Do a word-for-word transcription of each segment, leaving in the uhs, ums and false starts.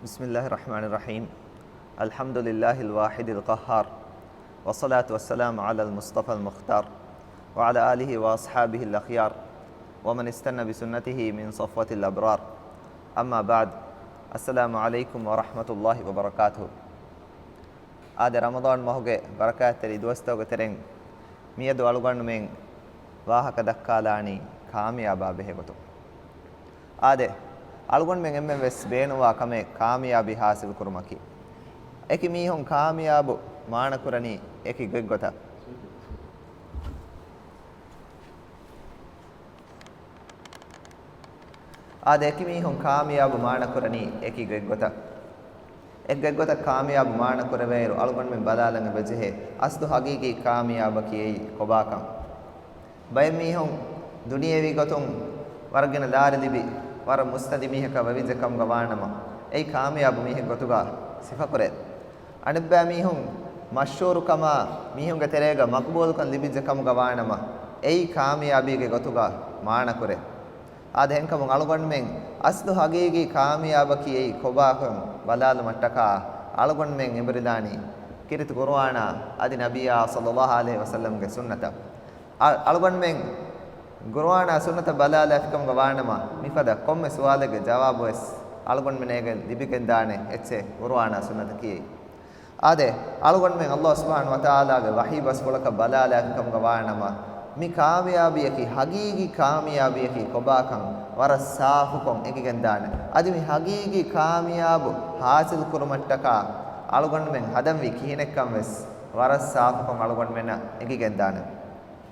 بسم الله الرحمن الرحيم. الحمد لله الواحد القهار، والصلاة والسلام على المصطفى المختار، وعلى آله وأصحابه الأخيار، ومن استن بسنته من صفوة الأبرار. أما بعد، السلام عليكم ورحمة الله وبركاته. އާދެ، ރަމަޟާން މަހުގެ ބަރަކާތްތެރި ދުވަސްތަކުގެ ތެރެއިން މިއަދު އަޅުގަނޑުމެން ވާހަކަ ދައްކާލާނީ ކާމިޔާބާ ބެހޭ ގޮތުން. އާދެ، އަޅުގަނޑުމެން އެންމެން ވެސް ބޭނުންވާ ކަމެއް ކާމިޔާބީ ހާސިލު ކުރުމަކީ. އެކި މީހުން ކާމިޔާބު މާނަކުރަނީ އެކި ގޮތްގޮތަށް. އާދެ، އެކި މީހުން ކާމިޔާބު މާނަކުރަނީ އެކި ގޮތްގޮތަށް. އެއް ގޮތްގޮތަށް ކާމިޔާބު މާނަކުރެވޭއިރު އަޅުގަނޑުމެން ބަލާލަން އެބަޖެހޭ އަސްލު ހަގީގީ ކާމިޔާބަކީ އެއީ ކޮބާކަން. ބައެއް މީހުން ދުނިޔެވީ ގޮތުން ވަރަށް ގިނަ ލާރި ލިބި، ވަރަށް މުއްސަނދި މީހަކަށް ވެވިއްޖެ ކަމުގަ ވާނަމަ، އެއީ ކާމިޔާބު މީހެއް ގޮތުގަ ސިފަކުރޭ. އަނެއްބައި މީހުން މަޝްހޫރުކަމާ މީހުންގެ ތެރޭގަ މަޤްބޫލުކަން ލިބިއްޖެ ކަމުގަ ވާނަމަ، އެއީ ކާމިޔާބީގެ ގޮތުގަ މާނަކުރޭ. އާދެ، އެހެންކަމުން އަޅުގަނޑުމެން އަސްލު ހަގީގީ ކާމިޔާބަކީ އެއީ ކޮބާކަން ބަލާލުމަށްޓަކާ އަޅުގަނޑުމެން އެނބުރިލާނީ ކީރިތި ޤުރުއާނާ އަދި ނަބިއްޔާ ޞައްލައްލާހު ޢަލައިހި ވަސައްލަމްގެ ސުންނަތަށް. އަ-، އަޅުގަނޑުމެން ޤުރުއާނާ ސުންނަތަށް ބަލާލާފިކަމުގަ ވާނަމަ، މިފަދަ ކޮންމެ ސުވާލެއްގެ ޖަވާބުވެސް އަޅުގަނޑުމެން އޭގެން ލިބިގެންދާނެ އެއްޗެއް ޤުރުއާނާ ސުންނަތަކީ. އާދެ، އަޅުގަނޑުމެން ﷲ ސުބްޙާނަހޫ ވަތަޢާލާގެ ވަޙީ ބަސްފުޅަކަށް ބަލާލާފިކަމުގަ ވާނަމަ، މި ކާމިޔާބީއަކީ ހަގީގީ ކާމިޔާބީއަކީ ކޮބާކަން ވަރަށް ސާފުކޮށް އެނގިގެންދާނެ. އަދި މި ހަގީގީ ކާމިޔާބު ޙާޞިލު ކުރުމަށްޓަކާ އަޅުގަނޑުމެން ހަދަންވީ ކިހިނެއްކަން ވެސް ވަރަށް ސާފުކޮށް އަޅުގަނޑުމެންނަށް އެނގިގެންދާނެ.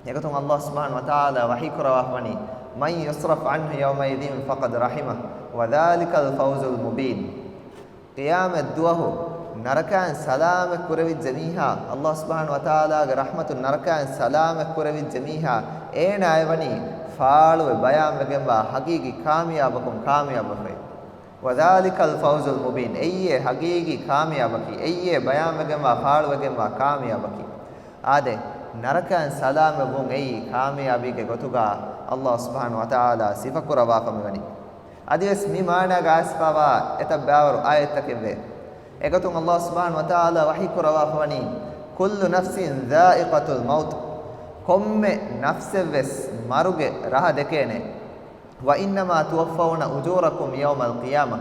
އެގޮތުން ﷲ ސުބްޙާނަހޫ ވަތަޢާލާ ވަޙީ ކުރައްވާފަވަނީ، مَن يُصْرِفْ عَنْهُ يَوْمَئِذٍ فَقَدْ رَحِمَهُ وَذَٰلِكَ الْفَوْزُ الْمُبِينُ. ޤިޔާމަތް ދުވަހު ނަރަކައިން ސަލާމަތް ކުރެވިއްޖެ މީހާ، ﷲ ސުބްޙާނަހޫ ވަތަޢާލާގެ ރަޙްމަތުން ނަރަކައިން ސަލާމަތް ކުރެވިއްޖެ މީހާ، އޭނާ އެވަނީ ފާޅުވެ ބަޔާންވެގެންވާ ހަގީގީ ކާމިޔާބަކުން ކާމިޔާބުވެފައި. وَذَٰلِكَ الْفَوْزُ الْمُبِينُ. އެއީ އެ ހަގީގީ ކާމިޔާބަކީ. އެއީ އެ ބަޔާންވެގެންވާ ފާޅުވެގެންވާ ކާމިޔާބަކީ. އާދެ، ނަރަކައިން ސަލާމަތްވުން އެއީ ކާމިޔާބީގެ ގޮތުގަ ﷲ ސުބްޙާނަހޫ ވަތަޢާލާ ސިފަކުރައްވާފަ މިވަނީ. އަދިވެސް މި މާނާގަ އައިސްފަވާ އެތައް ބާވަރު އާޔަތްތަކެއްވޭ. އެގޮތުން ﷲ ސުބްޙާނަހޫ ވަތަޢާލާ ވަޙީ ކުރައްވާފަވަނީ، كُلُّ نَفْسٍ ذَائِقَةُ الْمَوْتِ. ކޮންމެ ނަފްސެއްވެސް މަރުގެ ރަހަ ދެކޭނެ. وَإِنَّمَا تُوَفَّوْنَ أُجُورَكُمْ يَوْمَ الْقِيَامَةِ.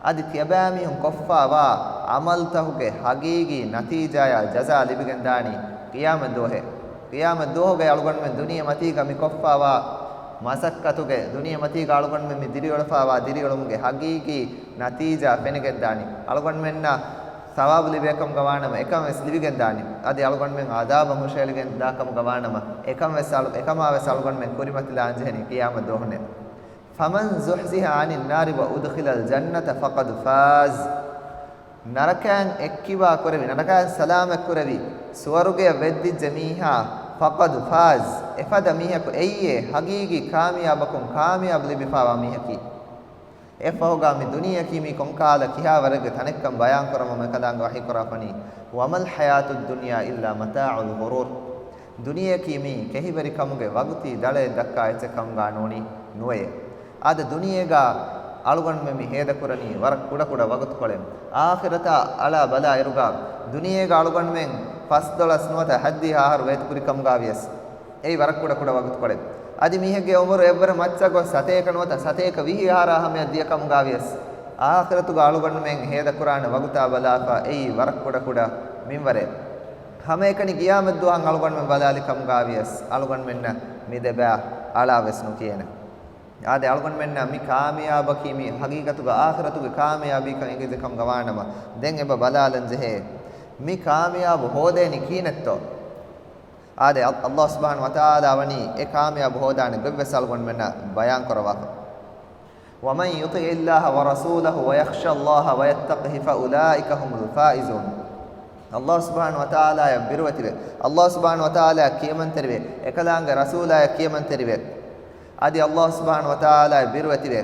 އަދި ތިޔަބައިމީހުން ކޮށްފާވާ ޢަމަލުތަކުގެ ހަގީގީ ނަތީޖާޔާ ޖަޒާ ލިބިގެންދާނީ ޤިޔާމަތް ދުވަހޭ. ޤިޔާމަތް ދުވަހުގައި އަޅުގަނޑުމެން ދުނިޔެ މަތީގަ މި ކޮށްފާވާ މަސައްކަތުގެ، ދުނިޔެ މަތީގަ އަޅުގަނޑުމެން މި ދިރިއުޅެފާވާ ދިރިއުޅުމުގެ ހަގީގީ ނަތީޖާ ފެނިގެންދާނީ. އަޅުގަނޑުމެންނަށް ސަވާބު ލިބޭކަމުގަ ވާނަމަ، އެކަން ވެސް ލިބިގެންދާނީ. އަދި އަޅުގަނޑުމެން ޢަޛާބަށް ހުށައެޅިގެން ދާކަމުގަ ވާނަމަ، އެކަން ވެސް އަޅު-، އެކަމާ ވެސް އަޅުގަނޑުމެން ކުރިމަތިލާންޖެހެނީ ޤިޔާމަތް ދުވަހުނޭ. فَمَن زُحْزِحَ عَنِ النَّارِ وَأُدْخِلَ الْجَنَّةَ فَقَدْ فَازَ. ނަރަކައިން އެއްކިބާ ކުރެވި، ނަރަކައިން ސަލާމަތް ކުރެވި، ސުވަރުގެއަށް ވެއްދިއްޖެ މީހާ، فَقَدْ فَازَ، އެފަދަ މީހަކު އެއީއޭ ހަގީގީ ކާމިޔާބަކުން ކާމިޔާބު ލިބިފާވާ މީހަކީ. އެއަށްފަހުގަ މި ދުނިޔެއަކީ މީ ކޮންކަހަލަ ކިހާވަރެއްގެ ތަނެއްކަން ބަޔާންކުރަމުން އެކަލާނގެ ވަޙީކުރާފަނީ، وَمَا الْحَيَاةُ الدُّنْيَا إِلَّا مَتَاعُ الْغُرُورِ. ދުނިޔެއަކީ މީ ކެހިވެރިކަމުގެ ވަގުތީ ދަޅައެއް ދައްކާ އެއްޗެއް ކަމުގަ ނޫނީ ނުވެޔޭ. އާދެ، ދުނިޔޭގަ އަޅުގަނޑުމެން މި ހޭދަކުރަނީ ވަރަށް ކުޑަކުޑަ ވަގުތުކޮޅެއް. އާޚިރަތާ އަޅާ ބަލާއިރުގަ ދުނިޔޭގަ އަޅުގަނޑުމެން ފަސްދޮޅަސް ނުވަތަ ހަތްދިހަ އަހަރު ވޭތުކުރިކަމުގަވިޔަސް އެއީ ވަރަށް ކުޑަކުޑަ ވަގުތުކޮޅެއް. އަދި މީހެއްގެ އުމުރު އެއްވަރަށް މައްޗަށް ގޮސް ސަތޭކަ ނުވަތަ ސަތޭކަ ވިހި އަހަރާ ހަމަޔަށް ދިޔަކަމުގަވިޔަސް، އާޚިރަތުގަ އަޅުގަނޑުމެން ހޭދަކުރާނެ ވަގުތާ ބަލާފަ އެއީ ވަރަށް ކުޑަކުޑަ މިންވަރެއް. ހަމައެކަނި ޤިޔާމަތްދުވަހަށް އަޅުގަނޑުމެން ބަލާލިކަމުގަވިޔަސް، އަޅުގަނޑުމެންނަށް މި ދެބައި އަޅާވެސް ނުކިޔޭނެ. އާދެ، އަޅުގަނޑުމެންނަށް މި ކާމިޔާބަކީ މި ހަގީގަތުގަ އާޚިރަތުގެ ކާމިޔާބީކަން އެނގިއްޖެކަމުގަ ވާނަމަ، ދެން އެބަ ބަލާލަންޖެހޭ، މި ކާމިޔާބު ހޯދޭނީ ކިހިނެއްތޯ؟ އާދެ، އަ-، ﷲ ސުބްޙާނަހޫ ވަތަޢާލާ ވަނީ އެ ކާމިޔާބު ހޯދާނެ ގޮތްވެސް އަޅުގަނޑުމެންނަށް ބަޔާންކުރައްވާފަ. وَمَن يُطِعِ اللَّهَ وَرَسُولَهُ وَيَخْشَ اللَّهَ وَيَتَّقْهِ فَأُولَٰئِكَ هُمُ الْفَائِزُونَ. ﷲ ސުބްޙާނަހޫ ވަތަޢާލާޔަށް ބިރުވެތިވެ، ﷲ ސުބްޙާނަހޫ ވަތަޢާލާޔަށް ކިޔަމަންތެރިވެ، އެކަލާނގެ ރަސޫލާޔަށް ކިޔަމަންތެރިވެ، އަދި ﷲ ސުބްޙާނަހޫ ވަތަޢާލާޔަށް ބިރުވެތިވެ،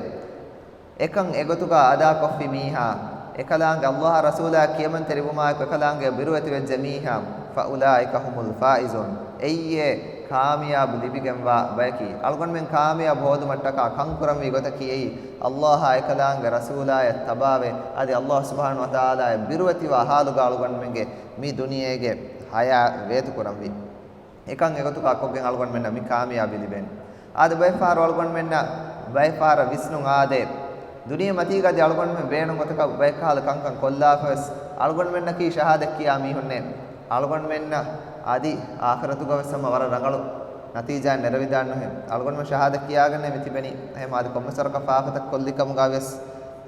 އެކަން އެގޮތުގަ އަދާކޮށްފި މީހާ، އެކަލާނގެ ﷲ އާ ރަސޫލާ ކިޔަމަންތެރިވުމާއެކު އެކަލާނގެ ބިރުވެތިވެއްޖެ މީހާ، فَأُولَٰئِكَ هُمُ الْفَائِزُونَ. އެއީއޭ ކާމިޔާބު ލިބިގެންވާ ބަޔަކީ، އަޅުގަނޑުމެން ކާމިޔާބު ހޯދުމަށްޓަކާ ކަންކުރަންވީ ގޮތަކީ އެއީ، އައްލާހާ އެކަލާނގެ ރަސޫލާޔަށް ތަބާވެ، އަދި އައްލާހު ސުބްޙާނަހު ވަތަޢާލާޔަށް ބިރުވެތިވާ ޙާލުގަ އަޅުގަނޑުމެންގެ މި ދުނިޔޭގެ ޙަޔާތް ވޭތުކުރަންވީ. އެކަން އެގޮތުގަ ކޮށްގެން އަޅުގަނޑުމެންނަށް މި ކާމިޔާބީ ލިބޭނެ. އާދެ، ބައެއް ފަހަރު އަޅުގަނޑުމެންނަށް ބައެއް ފަހަރަށް ވިސްނުން އާދޭ، ދުނިޔެ މަތީގަ އަދި އަޅުގަނޑުމެން ބޭނުން ގޮތަކަށް ބައެއް ކަހަލަ ކަންކަން ކޮށްލާފަވެސް، އަޅުގަނޑުމެންނަކީ ޝަހާދަތް ކިޔާ މީހުންނޭ. އަޅުގަނޑުމެންނަށް އަދި އާޚިރަތުގަވެސް ހަމަ ވަރަށް ރަނގަޅު ނަތީޖާއެއް ނެރެވިދާނެ ނުހޭ. އަޅުގަނޑުމެން ޝަހާދަތް ކިޔާގެންނޭ މި ތިބެނީ. އެހެމަ އަދި ކޮންމެސް ވަރަކަށް ފާފަތައް ކޮށްލިކަމުގަވިޔަސް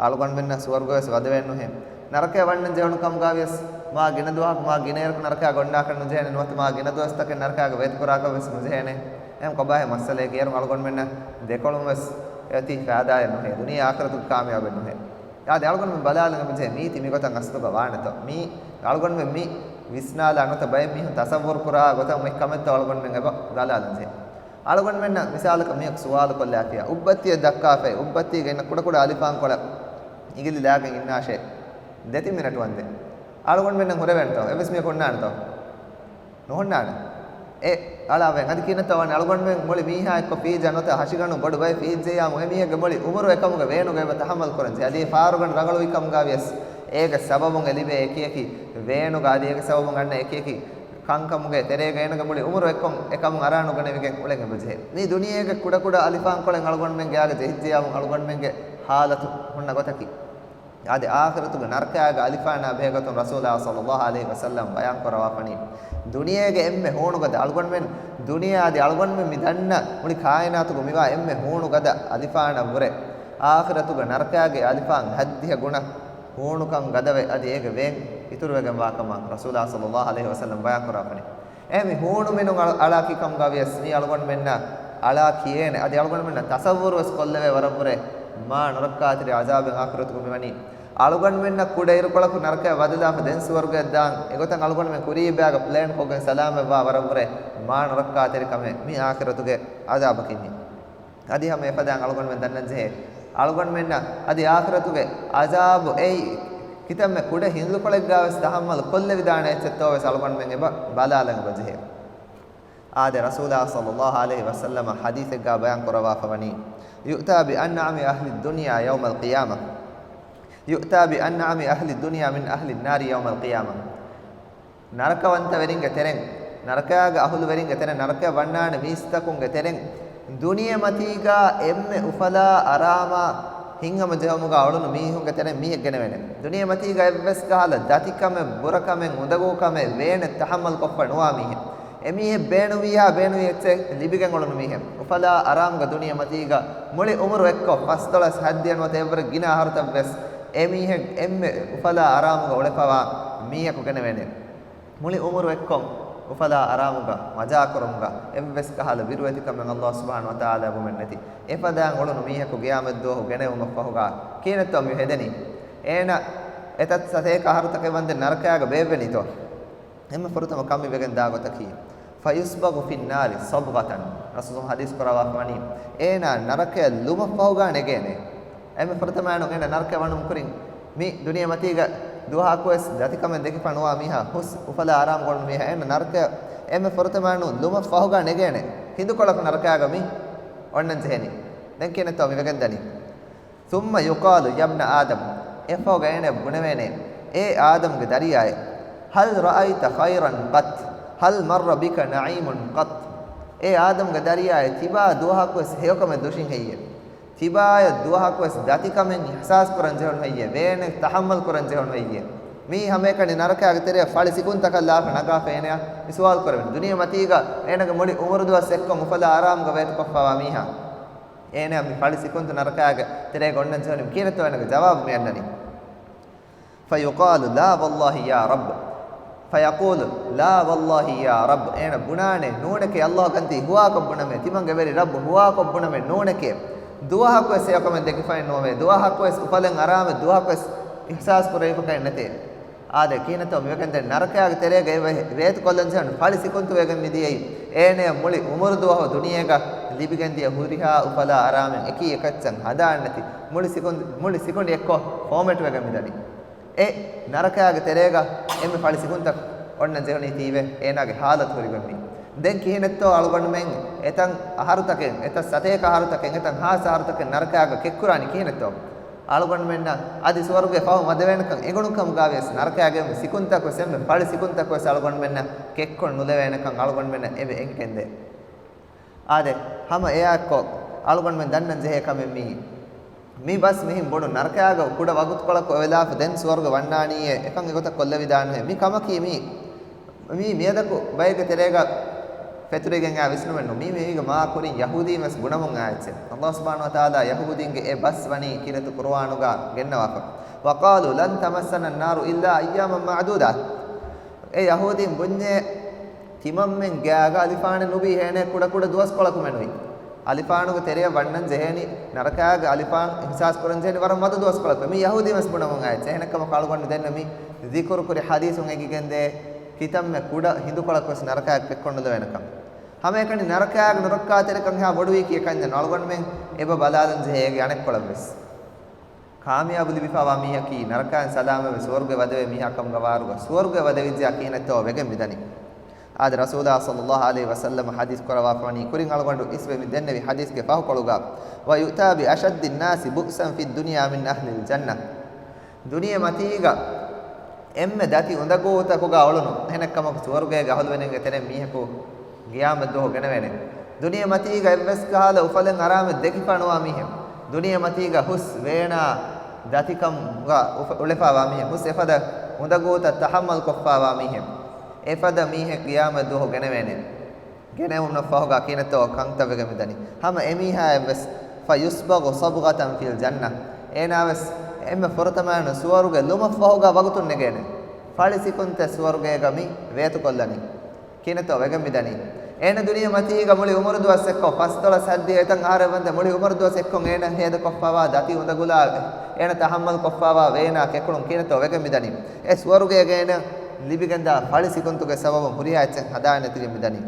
އަޅުގަނޑުމެންނަށް ސުވަރުގަވެސް ވަދެވޭނެ ނުހޭ. ނަރަކަޔަށް ވަންނަން ޖެހުނު ކަމުގަވިޔަސް މާ ގިނަ ދުވަހަކު މާ ގިނައިރަކު ނަރަކަޔަށް ގޮންނާކަށް ނުޖެހޭނެ ނުވަތަ މާ ގިނަ ދުވަސްތަކެއް ނަރަކަޔަށް ވޭތުކުރާކަށްވެސް ނުޖެހޭނެ. އެހެން ކޮބާހޭ މައްސަލައެކޭ. އޭރުން އަޅުގަނޑުމެންނަށް ދެކޮޅުންވެސް އެއޮތީ ފައިދާއެއް ނުހޭ. ދުނިޔެ އާޚިރަތުގެ ކާމިޔާބެއް ނުހޭ. އާދެ، އަޅުގަނޑުމެން ބަލާލަން އެބަޖެހޭ މީތި މިގޮތަށް އަސްލުގަ ވާނެތޯ. މީ އަޅުގަނޑުމެން މި ވިސްނާލާ ނުވަތަ ބައެއް މީހުން ތަސައްވުރު ކުރާ ގޮތަށް މި ކަމެއްތޯ އަޅުގަނޑުމެން އެބަ ބަލާލަން ޖެހޭ. އަޅުގަނޑުމެންނަށް މިސާލަކަށް މީހަކު ސުވާލު ކޮށްލާފިޔާ، އުއްބައްތިއެއް ދައްކާފައި، އުއްބައްތީގަ އިންނަ ކުޑަކުޑަ އަލިފާންކޮޅަށް އިނގިލި ލާގެން އިންނާށޭ، ދެތިން މިނެޓު ވަންދެން. އަޅުގަނޑުމެންނަށް ހުރެވޭނެތޯ؟ އެއްވެސް މީހަކު އޮންނާނެތޯ؟ ނުހުންނާނެ. އެ އަޅާވެން. އަދި ކިހިނެއްތޯ ވާނެ؟ އަޅުގަނޑުމެން މުޅި މީހާ އެއްކޮށް ފީއްޖާ ނުވަތަ ހަށިގަނޑު ބޮޑު ބައެއް ފީއްޖެޔާމު އެމީހެއްގެ މުޅި އުމުރު އެކަމުގެ ވޭނުގަ އެބަ ތަހައްމަލް ކުރަންޖެހޭ. އަދި އެ ފާރުގަނޑު ރަނގަޅުވި ކަމުގަވިޔަސް އޭގެ ސަބަބުން އެ ލިބޭ އެކިއެކި ވޭނުގަ އަދި އޭގެ ސަބަބުން އަންނަ އެކިއެކި ކަންކަމުގެ ތެރޭގަ އޭނަގެ މުޅި އުމުރު އެއްކޮށް އެކަމުން އަރާނުގަނެވިގެން އުޅެން އެބަޖެހޭ. މީ ދުނިޔޭގެ ކުޑަކުޑަ އަލިފާންކޮޅެއް އަޅުގަނޑުމެންގެ އާގަ ޖެހިއްޖެޔާމު އަޅުގަނޑުމެންގެ ހާލަތު ހުންނަ ގޮތަކީ. އާދެ، އާޚިރަތުގެ ނަރަކަޔާގެ އަލިފާނާ ބެހޭގޮތުން ރަސޫލާ ޞައްލައްލާހު ޢަލައިހި ވަސައްލަމް ބަޔާން ކުރައްވާފަނީ، ދުނިޔޭގެ އެންމެ ހޫނުގަދަ އަޅުގަނޑުމެން ދުނިޔެ އަދި އަޅުގަނޑުމެން މި ދަންނަ މުޅި ކާއިނާތުގަ މިވާ އެންމެ ހޫނުގަދަ އަލިފާނަށްވުރެ، އާޚިރަތުގެ ނަރަކަޔާގެ އަލިފާން ހައްދިހަ ގުނަ ހޫނުކަން ގަދަވެ، އަދި އޭގެ ވޭން އިތުރުވެގެންވާކަމަށް ރަސޫލާ ޞައްލައްލާހު ޢަލައިހި ވަސައްލަމް ބަޔާން ކުރައްވާފަނީ. އެހެން މި ހޫނު މިނުން އަޅ-، އަޅާކި ކަމުގަވިޔަސް މީ އަޅުގަނޑުމެންނަށް އަޅާ ކިޔޭނެ. އަދި އަޅުގަނޑުމެންނަށް ތަޞައްވުރުވެސް ކޮށްލެވޭ ވަރަށްވުރެ މާ ނުރައްކާތެރި ޢަޒާބެއް އާޚިރަތުގަ މިވަނީ. އަޅުގަނޑުމެންނަށް ކުޑައިރުކޮޅަކު ނަރަކަޔަށް ވަދެލާފަ ދެން ސުވަރުގައަށް ދާން. އެގޮތަށް އަޅުގަނޑުމެން ކުރީ ބައިގަ ޕްލޭން ކޮށްގެން ސަލާމަތްވާ ވަރަށްވުރެ މާ ނުރައްކާތެރި ކަމެއް މީ އާޚިރަތުގެ ޢަޒާބަކީ މީ. އަދި ހަމަ އެފަދައިން އަޅުގަނޑުމެން ދަންނަންޖެހޭ، އަޅުގަނޑުމެންނަށް އަދި އާޚިރަތުގެ ޢަޒާބު އެއީ ކިތަންމެ ކުޑަ ހިނދުކޮޅެއްގަވެސް ތަޙައްމަލް ކޮށްލެވިދާނެ އެއްޗެއްތޯވެސް އަޅުގަނޑުމެން އެބަ ބަލާލަން އެބަޖެހޭ. އާދެ، ރަސޫލާ ޞައްލައްލާހު ޢަލައިހި ވަސައްލަމަ ޙަދީޘެއްގަ ބަޔާން ކުރައްވާފަވަނީ، يؤتى بأنعم أهل الدنيا يوم القيامة، يؤتى بأنعم أهل الدنيا من أهل النار يوم القيامة. ނަރަކަވަންތަވެރިންގެ ތެރެއިން، ނަރަކަޔާގެ އަހުލުވެރިންގެ ތެރެއިން، ނަރަކަޔަށް ވަންނާނެ މީސްތަކުންގެ ތެރެއިން، ދުނިޔެމަތީގަ އެންމެ އުފަލާ އަރާމާ ހިތްހަމަޖެހުމުގަ އުޅުނު މީހުންގެ ތެރެއިން މީހެއް ގެނެވޭނެ. ދުނިޔެމަތީގަ އެއްވެސް ކަހަލަ ދަތިކަމެއް، ބުރަކަމެއް، އުނދަގޫކަމެއް، ވޭނެއް ތަޙައްމަލް ކޮށްފަ ނުވާ މީހެއް. އެމީހެއް ބޭނުންވިއްޔާ ބޭނުންވި އެއްޗެއް ލިބިގެން އުޅުނު މީހެއް. އުފަލާ އަރާމުގަ ދުނިޔެމަތީގަ މުޅި އުމުރު އެއްކޮށް، ފަސްދޮޅަސް ހައްދިހަ ނުވަތަ އެއްވަރަށް ގިނަ އަހަރުތައްވެސް އެމީހެއް އެންމެ އުފަލާ އަރާމުގަ އުޅެފަވާ މީހަކު ގެނެވޭނެ. މުޅި އުމުރު އެއްކޮށް އުފަލާ އަރާމުގަ މަޖާކުރުމުގަ އެއްވެސް ކަހަލަ ބިރުވެތިކަމެއް އައްލާހު ސުބްޙާނަހު ވަތަޢާލާ ބުމެއް ނެތި. އެފަދައިން އުޅުނު މީހަކު ޤިޔާމަތްދުވަހު ގެނެވުމަށްފަހުގަ ކިހިނެއްތޯ މި ހެދެނީ؟ އޭނަ އެތައް ސަތޭކަ އަހަރުތަކެއް ވަންދެން ނަރަކަޔާގަ ބޭއްވެނީތޯ؟ އެންމެ ފުރަތަމަ ކަން މި ވެގެން ދާ ގޮތަކީ، فيصبغ في النار صبغة. ރަސޫލު ޙަދީޘް ކުރައްވާފަ ވަނީ، އޭނާ ނަރަކަޔަށް ލުމަށްފަހުގަ ނެގޭނެ. އެންމެ ފުރަތަމައިނު އޭނަ ނަރަކަޔަށް ވަނުމު ކުރިން މި ދުނިޔެ މަތީގަ ދުވަހަކުވެސް ދަތިކަމެއް ދެކިފަ ނުވާ މީހާ، ހުސް އުފަލާ އަރާމުގަ އުޅުނު މީހާ، އޭނަ ނަރަކަޔަށް އެންމެ ފުރަތަމައިނު ލުމަށްފަހުގަ ނެގޭނެ. ހިނދުކޮޅަކު ނަރަކަޔާގަ މި އޮންނަން ޖެހެނީ. ދެން ކިހިނެއްތޯ މި ވެގެން ދަނީ؟ ثم يقال يا ابن آدم، އެފަހުގަ އޭނަ ބުނެވޭނެ، އޭ އާދަމްގެ ދަރިޔާއޭ، هل رأيت خيرا قط؟ هل مر بك نعيم قط؟ އޭ އާދަމްގެ ދަރިޔާއޭ، ތިބާ ދުވަހަކުވެސް ހެޔޮކަމެއް ދުށިން ހެއްޔޭ؟ ތިބާޔަށް ދުވަހަކުވެސް ދަތިކަމެއް އިޙްސާސް ކުރަން ޖެހުނު ހެއްޔޭ؟ ވޭނެއް ތަޙައްމަލް ކުރަން ޖެހުނު ހެއްޔޭ؟ މީ ހަމައެކަނި ނަރަކައިގެ ތެރެއަށް ފަޅި ސިކުންތަކަށް ލާފަ ނަގާފަ އޭނަޔަށް މި ސުވާލު ކުރެވެނީ. ދުނިޔެ މަތީގަ އޭނަގެ މުޅި އުމުރު ދުވަސް އެއްކޮށް އުފަލާ އަރާމުގަ ވޭތުކޮށްފަވާ މީހާ. އޭނަ މި ފަޅި ސިކުންތު ނަރަކައިގެ ތެރޭގަ އޮންނަން ޖެހުނީ ކިހިނެއްތޯ އޭނަގެ ޖަވާބު މި އަންނަނީ؟ فيقال لا والله يا رب. فيقول لا والله يا رب. އޭނަ ބުނާނެ، ނޫނެކޭ އައްލާހު ކަންތީ ހުވާކޮށް ބުނަމޭ، ތިމަންގެ ވެރި ރައްބު ހުވާކޮށް ބުނަމޭ، ނޫނެކޭ. ދުވަހަކުވެސް ހެޔޮކަމެއް ދެކިފައެއް ނުވޭ، ދުވަހަކުވެސް އުފަލެއް އަރާމެއް ދުވަހަކުވެސް އިޙްސާސް ކުރެވިފަކައެއް ނެތޭ. އާދެ، ކިހިނެއްތޯ މިވެގެންދެން ނަރަކަޔާގެ ތެރޭގައި ވޭ-، ވޭތުކޮށްލަންޖެހުނު ފަޅި ސިކުންތު ވެގެން މިދިޔައީ. އޭނަޔަށް މުޅި އުމުރު ދުވަހު ދުނިޔޭގަ ލިބިގެންދިޔަ ހުރިހާ އުފަލާ އަރާމެއް އެކީ އެކައްޗަށް ހަނދާންނެތި މުޅި ސިކުން-، މުޅި ސިކުނޑި އެއްކޮށް ފޯމެޓް ވެގެން މިދަނީ. އެ ނަރަކަޔާގެ ތެރޭގަ އެންމެ ފަޅި ސިކުންތައް އޮންނަން ޖެހުނީތީވެ އޭނާގެ ހާލަތު ހުރިގޮތް މީ. ދެން ކިހިނެއްތޯ އަޅުގަނޑުމެން އެތަން އަހަރުތަކެއް، އެތައް ސަތޭކަ އަހަރުތަކެއް، އެތަން ހާސް އަހަރުތަކެއް ނަރަކާގަ ކެއްކުރާނީ ކިހިނެއްތޯ؟ އަޅުގަނޑުމެންނަށް އަދި ސުވަރުގެ ފަހު މަދެވޭނެކަން އެނގުނު ކަމުގަވިޔަސް ނަރަކާގެ ސިކުންތަކުވެސް އެންމެ ފަޅި ސިކުންތަކުވެސް އަޅުގަނޑުމެންނަށް ކެއްކޮށް ނުލެވޭނެކަން އަޅުގަނޑުމެންނަށް އެބަ އެނގިގެންދޭ. އާދެ، ހަމަ އެއާއެއްކޮށް އަޅުގަނޑުމެން ދަންނަން ޖެހޭ ކަމެއް މީ. މި ބަސް މިހެން ބޮޑު ނަރަކާގަ ކުޑަ ވަގުތުކޮޅަކު އޮވެލާފަ ދެން ސުވަރުގެ ވަންނާނީއޭ އެކަން އެގޮތަށް ކޮށްލެވިދާނެހޭ. މި ކަމަކީ މީ، މީ މިއަދަކު ބައެއްގެ ތެރޭގަ ފެތުރިގެން އާ ވިސްނުމެއް ނޫން. މީ މީގެ މާ ކުރިން ޔަހޫދީން ވެސް ބުނަމުން އާ އެއްޗެއް. އައްލާހު ސުބްޙާނަހު ވަތަޢާލާ ޔަހޫދީންގެ އެ ބަސް ވަނީ ކީރިތި ޤުރުއާނުގަ ގެންނަވާފަ. وَقَالُوا لَن تَمَسَّنَا النَّارُ إِلَّا أَيَّامًا مَّعْدُودَاتٍ. އޭ ޔަހޫދީން ބުންޏޭ، ތިމަންމެން ގާގަ އަލިފާނެއް ނުބީ ހޭނޭ ކުޑަކުޑަ ދުވަސްކޮޅަކުމެ ނުވި. އަލިފާނުގެ ތެރެއަށް ވަންނަން ޖެހޭނީ، ނަރަކާގެ އަލިފާން އިހްސާސް ކުރަން ޖެހޭނީ ވަރަށް މަދު ދުވަސްކޮޅަކު. މި ޔަހޫދީން ވެސް ބުނަމުން އާ އެއްޗެއް. އެހެނެއްކަމަކު އަޅުގަނޑު ދެންނެވި ޒިކުރު ކުރި ޙަދީޘުން އެނގިގެންދޭ، ކިތަންމެ ކުޑަ ހިނދުކޮޅަކުވެސް ނަރަކާގެ ކެއްކޮށް ނުލެވޭނެކަން. ހަމައެކަނި ނަރަކާގެ ނުރައްކާތެރިކަން ހާ ބޮޑުވީކީ އެކަންޏެއް ނޫން. އަޅުގަނޑުމެން އެބަ ބަލާލަން ޖެހޭ އޭގެ އަނެއްކޮޅަށްވެސް. ކާމިޔާބު ލިބިފާވާ މީހަކީ ނަރަކާއިން ސަލާމަތްވެ ސުވަރުގެ ވަދެވޭ މީހާ ކަމުގަ ވާރުގަ ސުވަރުގެ ވަދެވިއްޖެޔާ ކިހިނެއްތޯ ވެގެން މިދަނީ. އާދެ، ރަސޫލާ ޞައްލައްލާހު ޢަލައިހި ވަސައްލަމަ ޙަދީޘް ކުރައްވާފަވަނީ ކުރިން އަޅުގަނޑު އިސްވެ މި ދެންނެވި ޙަދީޘްގެ ފަހުކޮޅުގަ، وَيُؤْتَىٰ بِأَشَدِّ النَّاسِ بُؤْسًا فِي الدُّنْيَا مِنْ أَهْلِ الْجَنَّةِ. ދުނިޔެ މަތީގަ އެންމެ ދަތި އުނދަގޫތަކުގަ އުޅުނު، އެހެނެއްކަމަކު ސުވަރުގޭގެ އަހުލުވެރިންގެ ތެރެއިން މީހަކު ގިޔާމަތްދުވަހު ގެނެވޭނެ. ދުނިޔެ މަތީގަ އެއްވެސް ކަހަލަ އުފަލެއް އަރާމެއް ދެކިފަ ނުވާ މީހެއް، ދުނިޔެ މަތީގަ ހުސް ވޭނާ ދަތިކަމުގަ އުފަ-، އުޅެފާވާ މީހެއް، ހުސް އެފަދަ އުނދަގޫތައް ތަޙައްމަލް ކޮށްފާވާ މީހެއް، އެފަދަ މީހެއް ގިޔާމަތްދުވަހު ގެނެވޭނެ. ގެނެވުމަށްފަހުގަ ކިހިނެއްތޯ ކަންތައް ވެގެން މިދަނީ. ހަމަ އެމީހާއަށްވެސް، فَيُصْبَغُ صَبْغَةً فِي الْجَنَّةِ. އޭނާވެސް އެންމެ ފުރަތަމައިނު ސުވަރުގެ ލުމަށްފަހުގަ ވަގުތުން ނެގޭނެ. ފަޅި ސިކުންތެއް ސުވަރުގޭގަ މި ވޭތުކޮށްލަނީ. ކިހިނެއްތޯ ވެގެން މިދަނީ. އޭނަ ދުނިޔެ މަތީގަ މުޅި އުމުރު ދުވަސް އެއްކޮށް، ފަސްދޮޅަސް ހައްދި އެތަން އަހަރެއް ވަންދެން މުޅި އުމުރު ދުވަސް އެއްކޮށް އޭނަ ހޭދަކޮށްފަވާ ދަތި އުނދަގުލާ އޭނަ ތަޙައްމަލް ކޮށްފަވާ ވޭނާ ކެކުޅުން ކިހިނެއްތޯ ވެގެން މިދަނީ. އެ ސުވަރުގޭގަ އޭނަ ލިބިގެންދާ ފަޅި ސިކުންތުގެ ސަބަބުން ހުރިހާ އެއްޗެއް ހަދާނެތިގެން މިދަނީ.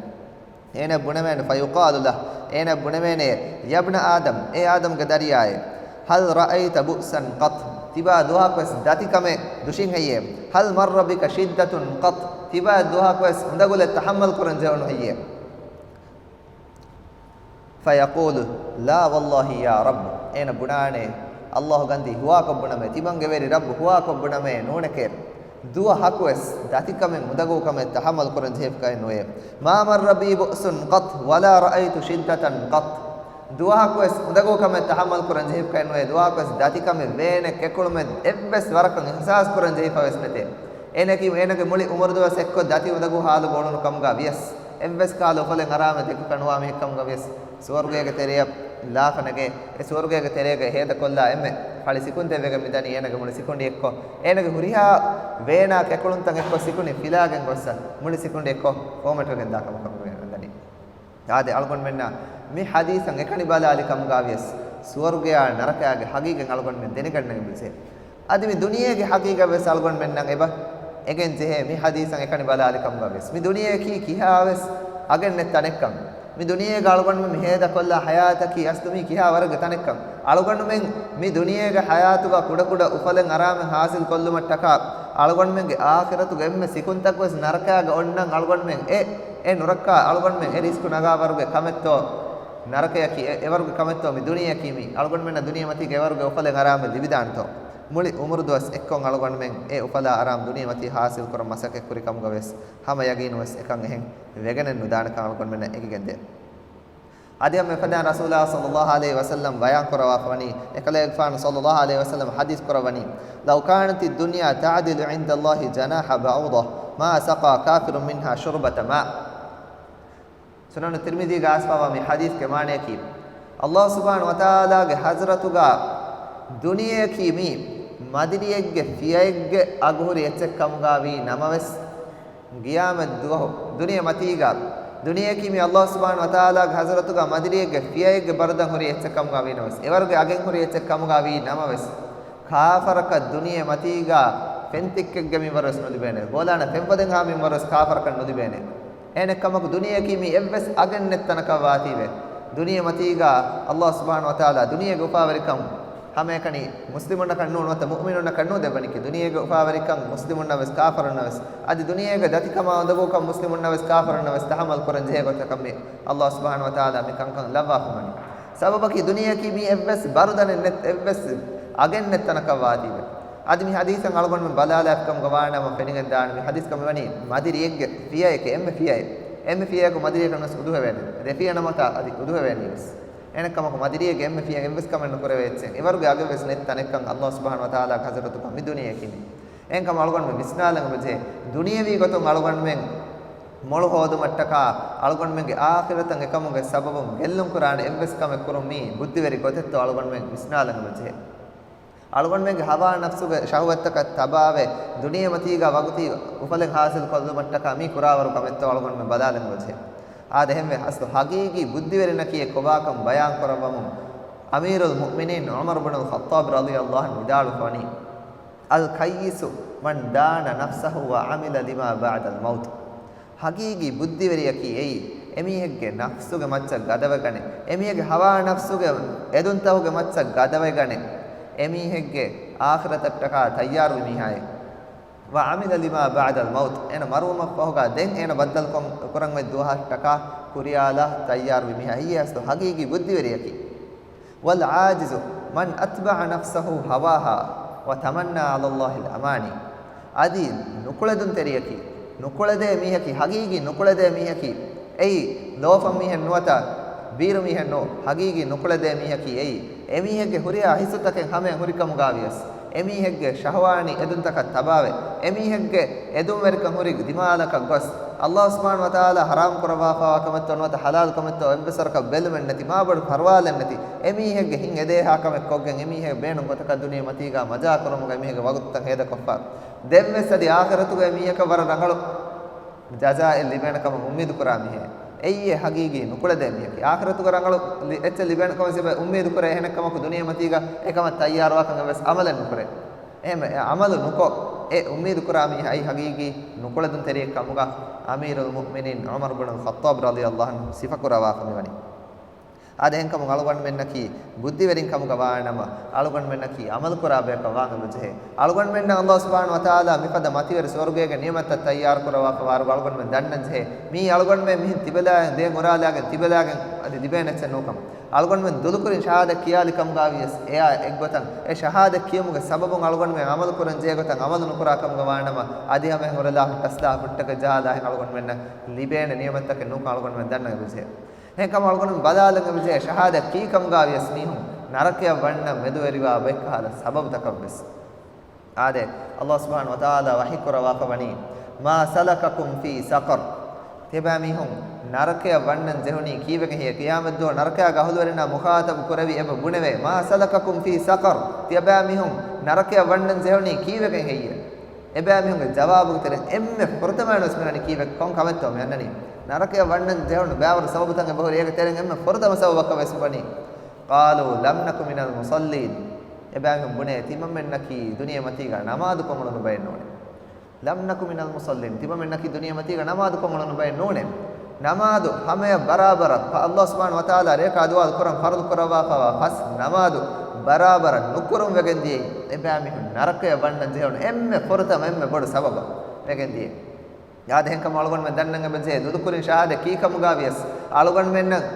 އޭނަ ބުނެވޭނެ، فَيُقَالُ لَهُ، އޭނަ ބުނެވޭނެ، يَا ابْنَ آدَمَ، އޭ އާދަމްގެ ދަރިޔާއޭ، هَلْ رَأَيْتَ بُؤْسًا قَطُّ؟ ތިބާ ދުވަހަކުވެސް ދަތިކަމެއް ދުށިން ހެއްޔޭ؟ هَلْ مَرَّ بِكَ شِدَّةٌ قَطُّ؟ ތިބާ ދުވަހަކުވެސް އުނދަގުލެއް ތަޙައްމަލް ކުރަން ޖެހުނު ހެއްޔޭ؟ فَيَقُولُ لَا وَاللَّهِ يَا رَبِّ. އޭނަ ބުނާނެ، އައްލާހު ގަންދީ ހުވާކޮށް ބުނަމޭ، ތިމަންގެ ވެރި ރައްބު ހުވާކޮށް ބުނަމޭ، ނޫނެކޭ. ދުވަހަކުވެސް ދަތިކަމެއް އުނދަގޫކަމެއް ތަޙައްމަލް ކުރަން ޖެހިފައެއް ނުވޭ. مَا مَرَّ بِي بُؤْسٌ قَطُّ وَلَا رَأَيْتُ شِدَّةً قَطُّ. ދުވަހަކުވެސް އުނދަގޫ ކަމެއް ތަޙައްމަލް ކުރަން ޖެހިފައެއް ނުވޭ، ދުވަހަކުވެސް ދަތިކަމެއް ވޭނެ ކެކުޅުމެއް އެއްވެސް ވަރަކަށް އިޙްސާސް ކުރަން ޖެހިފަވެސް ނެތޭ. އޭނަގެ، އޭނަގެ މުޅި އުމުރު ދުވަސް އެއްކޮށް ދަތި އުނދަގޫ ހާލުގަ އުޅުނު ކަމުގަ ވިޔަސް، އެއްވެސް ކަހަލަ އުފަލެއް އަރާމެއް ދެކިފަ ނުވާ މީހެއް ކަމުގަ ވިޔަސް، ސުވަރުގޭގެ ތެރެއަށް ލާފަ ނެގޭ، އެ ސުވަރުގޭގެ ތެރޭގަ ހޭދަކޮށްލާ އެންމެ ފަޅި ސިކުންތެއް ވެގެން މިދަނީ އޭނަގެ މުޅި ސިކުނޑި އެއްކޮށް. އޭނަގެ ހުރިހާ ވޭނާ ކެކުޅުންތައް އެއްކޮށް ސިކުނޑި ފިލާގެން ގޮއްސަ، މުޅި ސިކުނޑި އެއްކޮށް ފޯމެޓް ވެގެން ދާ ކަމަކަށް ވެގެން ދަނީ. އާދެ، އަޅުގަނޑުމެންނަށް މި ޙަދީޘަށް އެކަނި ބަލާލި ކަމުގަ ވިޔަސް، ސުވަރުގެއާ ނަރަކައިގެ ޙަޤީޤަތް އަޅުގަނޑުމެން ދެނެގަންނަން މިސެ. އަދި މި ދުނިޔޭގެ ޙަޤީޤަތް ވެސް އަޅުގަނޑުމެންނަށް އެބަ އެނގެން ޖެހޭ މި ޙަދީޘަށް އެކަނި ބަލާލި ކަމުގަ ވިޔަސް. މި ދުނިޔެއަކީ ކިހާވެސް އަގެއް ނެތް ތަނެއްކަން. މި ދުނިޔޭގަ އަޅުގަނޑުމެން މި ހޭދަކޮށްލާ ޙަޔާތަކީ އަސްލު މީ ކިހާ ވަރެއްގެ ތަނެއްކަން. އަޅުގަނޑުމެން މި ދުނިޔޭގެ ޙަޔާތުގަ ކުޑަކުޑަ އުފަލެއް އަރާމެއް ޙާޞިލް ކޮށްލުމަށްޓަކާ އަޅުގަނޑުމެންގެ އާޚިރަތުގެ އެންމެ ސިކުންތަކުވެސް ނަރަކައިގަ އޮންނަން އަޅުގަނޑުމެން އެ، އެ ނުރައްކާ އަޅުގަނޑުމެން އެ ރިސްކު ނަގާ ވަރުގެ ކަމެއްތޯ ނަރަކަޔަކީ، އެ، އެވަރުގެ ކަމެއްތޯ މި ދުނިޔެއަކީ މީ. އަޅުގަނޑުމެންނަށް ދުނިޔެމަތީގެ އެވަރުގެ އުފަލެއް އަރާމެއް ލިބިދާނެތޯ؟ މުޅި އުމުރު ދުވަސް އެއްކޮށް އަޅުގަނޑުމެން އެ އުފަލާ އަރާމް ދުނިޔެމަތީ ޙާޞިލް ކުރަން މަސައްކަތް ކުރި ކަމުގަ ވެސް ހަމަ ޔަގީނުވެސް އެކަން އެހެން ވެގެނެއް ނުދާނެކަން އަޅުގަނޑުމެންނަށް އެނގިގެންދޭ. އަދި އެފަދައިން ރަސޫލާ ޞައްލައްލާހު ޢަލައިހި ވަސައްލަމް ބަޔާން ކުރައްވާފަވަނީ، އެކަލޭގެފާނު ޞައްލައްލާހު ޢަލައިހި ވަސައްލަމް ޙަދީޘް ކުރައްވަނީ، لَوْ كَانَتِ الدُّنْيَا تَعْدِلُ عِندَ اللَّهِ جَنَاحَ بَعُوضَةٍ مَا سَقَىٰ كَافِرٌ مِنْهَا شُرْبَةَ مَاءٍ. ސުނަނު ތިރްމިޛީގަ އައިސްފަވާ މި ޙަދީޘްގެ މާނަޔަކީ، އައްލާހު ސުބްޙާނަހު ވަތަޢާލާގެ ޙަޟްރަތުގަ ދުނިޔެއަކީ މީ މަދިރިއެއްގެ ފިޔައެއްގެ އަގުހުރި އެއްޗެއް ކަމުގަ ވީ ނަމަވެސް، ޤިޔާމަތް ދުވަހު ދުނިޔެ މަތީގަ، ދުނިޔެއަކީ މި އައްލާހު ސުބްޙާނަހު ވަތަޢާލާގެ ޙަޟްރަތުގަ މަދިރިއެއްގެ ފިޔައެއްގެ ބަރުދަން ހުރި އެއްޗެއް ކަމުގަ ވީ ނަމަވެސް، އެވަރުގެ އަގެއް ހުރި އެއްޗެއް ކަމުގަ ވީ ނަމަވެސް، ކާފަރަކަށް ދުނިޔެ މަތީގަ ފެންތިއްކެއްގެ މިންވަރުވެސް ނުލިބޭނެ. ބޯލާނެ ފެންފަދައިން ހާ މިންވަރުވެސް ކާފަރަކަށް ނުލިބޭނެ. އެހެނެއްކަމަކު ދުނިޔެއަކީ މީ އެއްވެސް އަގެއް ނެތް ތަނަކަށް ވާތީވެ، ދުނިޔެ މަތީގަ އައްލާހު ސުބްޙާނަހު ވަތަޢާލާ ދުނިޔޭގެ އުފާވެރިކަން ހަމައެކަނި މުސްލިމުންނަކަށް ނޫން، ނުވަތަ މުއުމިނުންނަކަށް ނޫން ދެއްވަނީކީ. ދުނިޔޭގެ އުފާވެރިކަން މުސްލިމުންނަށް ވެސް ކާފަރުންނަށް ވެސް، އަދި ދުނިޔޭގެ ދަތިކަމާ އުނދަގޫކަން މުސްލިމުންނަށް ވެސް ކާފަރުންނަށް ވެސް ތަހައްމަލް ކުރަން ޖެހޭ ގޮތަކަށް މި ﷲ ސުބްޙާނަހޫ ވަތަޢާލާ މި ކަންކަން ލައްވާފަ ވަނީ. ސަބަބަކީ ދުނިޔެއަކީ މީ އެއްވެސް ބަރުދަނެއް ނެތް، އެއްވެސް އަގެއް ނެތް ތަނަކަށް ވާތީވެ. އަދި މި ޙަދީޘަށް އަޅުގަނޑުމެން ބަލާލާފިކަމުގަ ވާނަމަ ފެނިގެން ދާނެ މި ޙަދީޘް ކަމެއް ވަނީ މަދިރިއެއްގެ ފިޔައެކޭ، އެންމެ ފިޔައެއް. އެންމެ ފިޔައަކު މަދިރިއަކަށް ވެސް އުދުހެވޭނެ. ދެ ފިޔަ ނަމަތާ އަދި އުދުހެވޭނީ ވެސް. އެހެނެއްކަމަކު މަދިރިއެއްގެ އެންމެ ފިޔަ އެއްވެސް ކަމެއް ނުކުރެވޭ އެއްޗެއް. އެވަރުގެ އަގެއް ވެސް ނެތް ތަނެއްކަން ﷲ ސުބްޙާނަހޫ ވަތަޢާލާގެ ޙަޟްރަތުގަ މި ދުނިޔެއަކީ މީ. އެހެންކަމުން އަޅުގަނޑުމެން ވިސްނާލަން އެބަޖެހޭ. ދުނިޔަވީ ގޮތުން އަޅުގަނޑުމެން މޮޅު ހޯދުމަށްޓަކާ އަޅުގަނޑުމެންގެ އާޚިރަތަށް އެކަމުގެ ސަބަބުން ގެއްލުން ކުރާނެ އެއްވެސް ކަމެއް ކުރުން މީ ބުއްދިވެރި ގޮތެއްތޯ އަޅުގަނޑުމެން ވިސްނާލަން އެބަޖެހޭ. އަޅުގަނޑުމެންގެ ހަވާ ނަފްސުގެ ޝަހުވަތްތަކަށް ތަބާވެ، ދުނިޔެމަތީގަ ވަގުތީ އުފަލެއް ޙާޞިލް ކޮށްލުމަށްޓަކާ މީ ކުރާވަރު ކަމެއްތޯ އަޅުގަނޑުމެން ބަލާލަން އެބަޖެހޭ. އާދެ، އެހެންވެ، އަސްލު ޙަޤީޤީ ބުއްދިވެރިންނަކީ އެ ކޮބާކަން ބަޔާން ކުރައްވަމުން އަމީރުލް މުއުމިނީން ޢުމަރު ބުނުލް ޚައްޠާބް ރަޟިޔަﷲ ޢަންހު ވިދާޅުވަނީ، އަލް ކައްޔިސު މަން ދާނަ ނަފްސަހު ވަޢަމިލަ ލިމާ ބަޢްދަލް މައުތް. ޙަޤީޤީ ބުއްދިވެރިޔަކީ އެއީ، އެމީހެއްގެ ނަފްސުގެ މައްޗަށް ގަދަވެގަނެ، އެމީހެއްގެ ހަވާ ނަފްސުގެ އެދުންތަކުގެ މައްޗަށް ގަދަވެގަނެ، އެމީހެއްގެ އާޚިރަތަށްޓަކާ ތައްޔާރުވި މީހާއެއް. ވަޢަމިލަ ލިމާ ބަޢްދަލް މައުތް، އޭނަ މަރުވުމަށްފަހުގަ ދެން އޭނަ ބައްދަލުކޮށް ކުރަން އޮތް ދުވަހަށްޓަކާ ކުރިޔާލާ ތައްޔާރުވި މީހާ. އެއީ އަސްލު ޙަޤީޤީ ބުއްދިވެރިޔަކީ. ވަލް ޢާޖިޒު މަން އަތްބަޢަ ނަފްސަހު ހަވާހާ ވަތަމަންނާ ޢަލައްލާހިލް އަމާނީ. އަދި ނުކުޅެދުންތެރިޔަކީ، ނުކުޅެދޭ މީހަކީ، ޙަޤީޤީ ނުކުޅެދޭ މީހަކީ، އެއީ ލޯފަން މީހެއް ނުވަތަ ބީރު މީހެއް ނޫން. ޙަޤީޤީ ނުކުޅެދޭ މީހަކީ އެއީ، އެމީހެއްގެ ހުރިހާ ޙިއްސުތަކެއް ހަމަޔަށް ހުރިކަމުގާވިޔަސް، އެމީހެއްގެ ޝަހުވާނީ އެދުންތަކަށް ތަބާވެ، އެމީހެއްގެ އެދުންވެރިކަން ހުރި ދިމާލަކަށް ގޮސް، ﷲ ސުބްޙާނަހޫ ވަތަޢާލާ ޙަރާމް ކުރައްވާފަވާ ކަމެއްތޯ ނުވަތަ ޙަލާލު ކަމެއްތޯ އެއްވެސް ވަރަކަށް ބެލުމެއް ނެތި، މާބޮޑު ފަރުވާލެއް ނެތި، އެމީހެއްގެ ހިތް އެދޭހާ ކަމެއް ކޮށްގެން އެމީހެއް ބޭނުން ގޮތަކަށް ދުނިޔެ މަތީގާ މަޖާ ކުރުމުގަ އެމީހެއްގެ ވަގުތުތައް ހޭދަކޮށްފަ. ދެންވެސް އަދި އާޚިރަތުގަ އެމީހަކަށް ވަރަށް ރަނގަޅު ޖަޒާއެއް ލިބޭނެ ކަމަށް އުއްމީދު ކުރާ މީހެއް. އެއީ އެ ޙަޤީޤީ ނުކުޅެދޭ މީހަކީ. އާޚިރަތުގަ ރަނގަޅު ލި-، އެއްޗެއް ލިބޭނެ ކަމަށް އުއްމީދު ކުރޭ. އެހެނެއްކަމަކު ދުނިޔެ މަތީގަ އެކަމަށް ތައްޔާރުވާކަން އެއްވެސް ޢަމަލެއް ނުކުރޭ. އެހެންވެ، އެ ޢަމަލު ނުކޮށް، އެ އުއްމީދު ކުރާ މީހާ އެއީ ޙަޤީޤީ ނުކުޅެދުންތެރިއެއް ކަމުގަ އަމީރުލް މުއުމިނީން ޢުމަރު ބުނުލް ޚައްޠާބް ރަޟިޔަﷲ ޢަންހު ސިފަކުރައްވާފަ މިވަނީ. އާދެ، އެހެންކަމުން އަޅުގަނޑުމެންނަކީ ބުއްދިވެރިން ކަމުގަ ވާނަމަ، އަޅުގަނޑުމެންނަކީ ޢަމަލުކުރާ ބަޔަކަށް ވާން އެބަޖެހޭ. އަޅުގަނޑުމެންނަށް ﷲ ސުބްޙާނަހޫ ވަތަޢާލާ މިފަދަ މަތިވެރި ސުވަރުގޭގެ ނިޢުމަތްތައް ތައްޔާރު ކުރައްވާފަ ވާރުގަ އަޅުގަނޑުމެން ދަންނަން ޖެހޭ. މީ އަޅުގަނޑުމެން މިހެން ތިބެލާގެން ދޭން އުރާލާގެން ތިބެލާގެން އަދި ލިބޭނެ އެއްޗެއް ނޫންކަމަށް. އަޅުގަނޑުމެން ދުލުކުރިން ޝަހާދަތް ކިޔާލި ކަމުގާވިޔަސް، އެއާ އެއްގޮތަށް އެ ޝަހާދަތް ކިޔުމުގެ ސަބަބުން އަޅުގަނޑުމެން ޢަމަލު ކުރަން ޖެހޭ ގޮތަށް ޢަމަލު ނުކުރާ ކަމުގަ ވާނަމަ، އަދި ހަމައިން ހުރެލާ ހުއްޓަސްލާ ހުއްޓަކަށް ޖަހާލާ ހެން އަޅުގަނޑުމެންނަށް ލިބޭނެ ނިޢުމަތްތަކެއް ނޫންކަން އަޅުގަނޑުމެން ދަންނަން އެބަޖެހޭ. އެހެންކަމުން އަޅުގަނޑުމެން ބަލާލަން އެބަޖެހޭ، ޝަހާދަތް ކީ ކަމުގާވިޔަސް މީހުން ނަރަކަޔަށް ވަންނަން މެދުވެރިވާ ބައެއްކަހަލަ ސަބަބުތަކަށްވެސް. އާދެ، ﷲ ސުބްޙާނަހޫ ވަތަޢާލާ ވަޙީ ކުރައްވާފަ ވަނީ، "مَا سَلَكَكُمْ فِي سَقَرَ؟" ތިޔަބައިމީހުން ނަރަކަޔަށް ވަންނަން ޖެހުނީ ކީއްވެގެން ހެއްޔޭ؟ ޤިޔާމަތްދުވަހު ނަރަކަޔާގެ އަހުލުވެރިންނާ މުޚާޠަބު ކުރެވި އެބަ ބުނެވޭ، "مَا سَلَكَكُمْ فِي سَقَرَ؟" ތިޔަބައިމީހުން ނަރަކަޔަށް ވަންނަން ޖެހުނީ ކީއްވެގެން ހެއްޔޭ؟ އެބައިމީހުންގެ ޖަވާބުގެ ތެރެއިން އެންމެ ފުރަތަމައިން ވެސް މިވަނީ ކީއްވެ ކޮން ކަމެއްތޯ މި އަންނަނީ؟ ނަރަކަޔަށް ވަންނަން ޖެހުނު ބައިވަރު ސަބަބުތައް އެބަހުރި، އޭގެ ތެރެއިން އެންމެ ފުރަތަމަ ސަބަބަކަށް ވެސް ވަނީ، قَالُوا لَمْ نَكُ مِنَ الْمُصَلِّينَ. އެބައިމީހުން ބުނޭ، ތިމަންމެންނަކީ ދުނިޔެ މަތީގަ ނަމާދުކޮށް އުޅުނު ބައެއް ނޫނޭ. لَمْ نَكُ مِنَ الْمُصَلِّينَ. ތިމަންމެންނަކީ ދުނިޔެ މަތީގަ ނަމާދުކޮށް އުޅުނު ބައެއް ނޫނޭ. ނަމާދު ހަމަޔަށް ބަރާބަރަށް ފަ-، ﷲ ސުބްޙާނަހޫ ވަތަޢާލާ ރޭކާ ދުވާލު ކުރަން ފަރުޟު ކުރައްވާފަވާ ފަސް ނަމާދު ބަރާބަރަށް ނުކުރުން ވެގެން ދިޔައީ، އެބައިމީހުން ނަރަކަޔަށް ވަންނަން ޖެހުނު އެންމެ ފުރަތަމަ އެންމެ ބޮޑު ސަބަބަށް ވެގެން ދިޔައީ. އާދެ، އެހެންކަމުން އަޅުގަނޑުމެން ދަންނަން އެބަޖެހޭ، ދުލުކުރިން ޝަހާދަތް ކީ ކަމުގާވިޔަސް، އަޅުގަނޑުމެންނަށް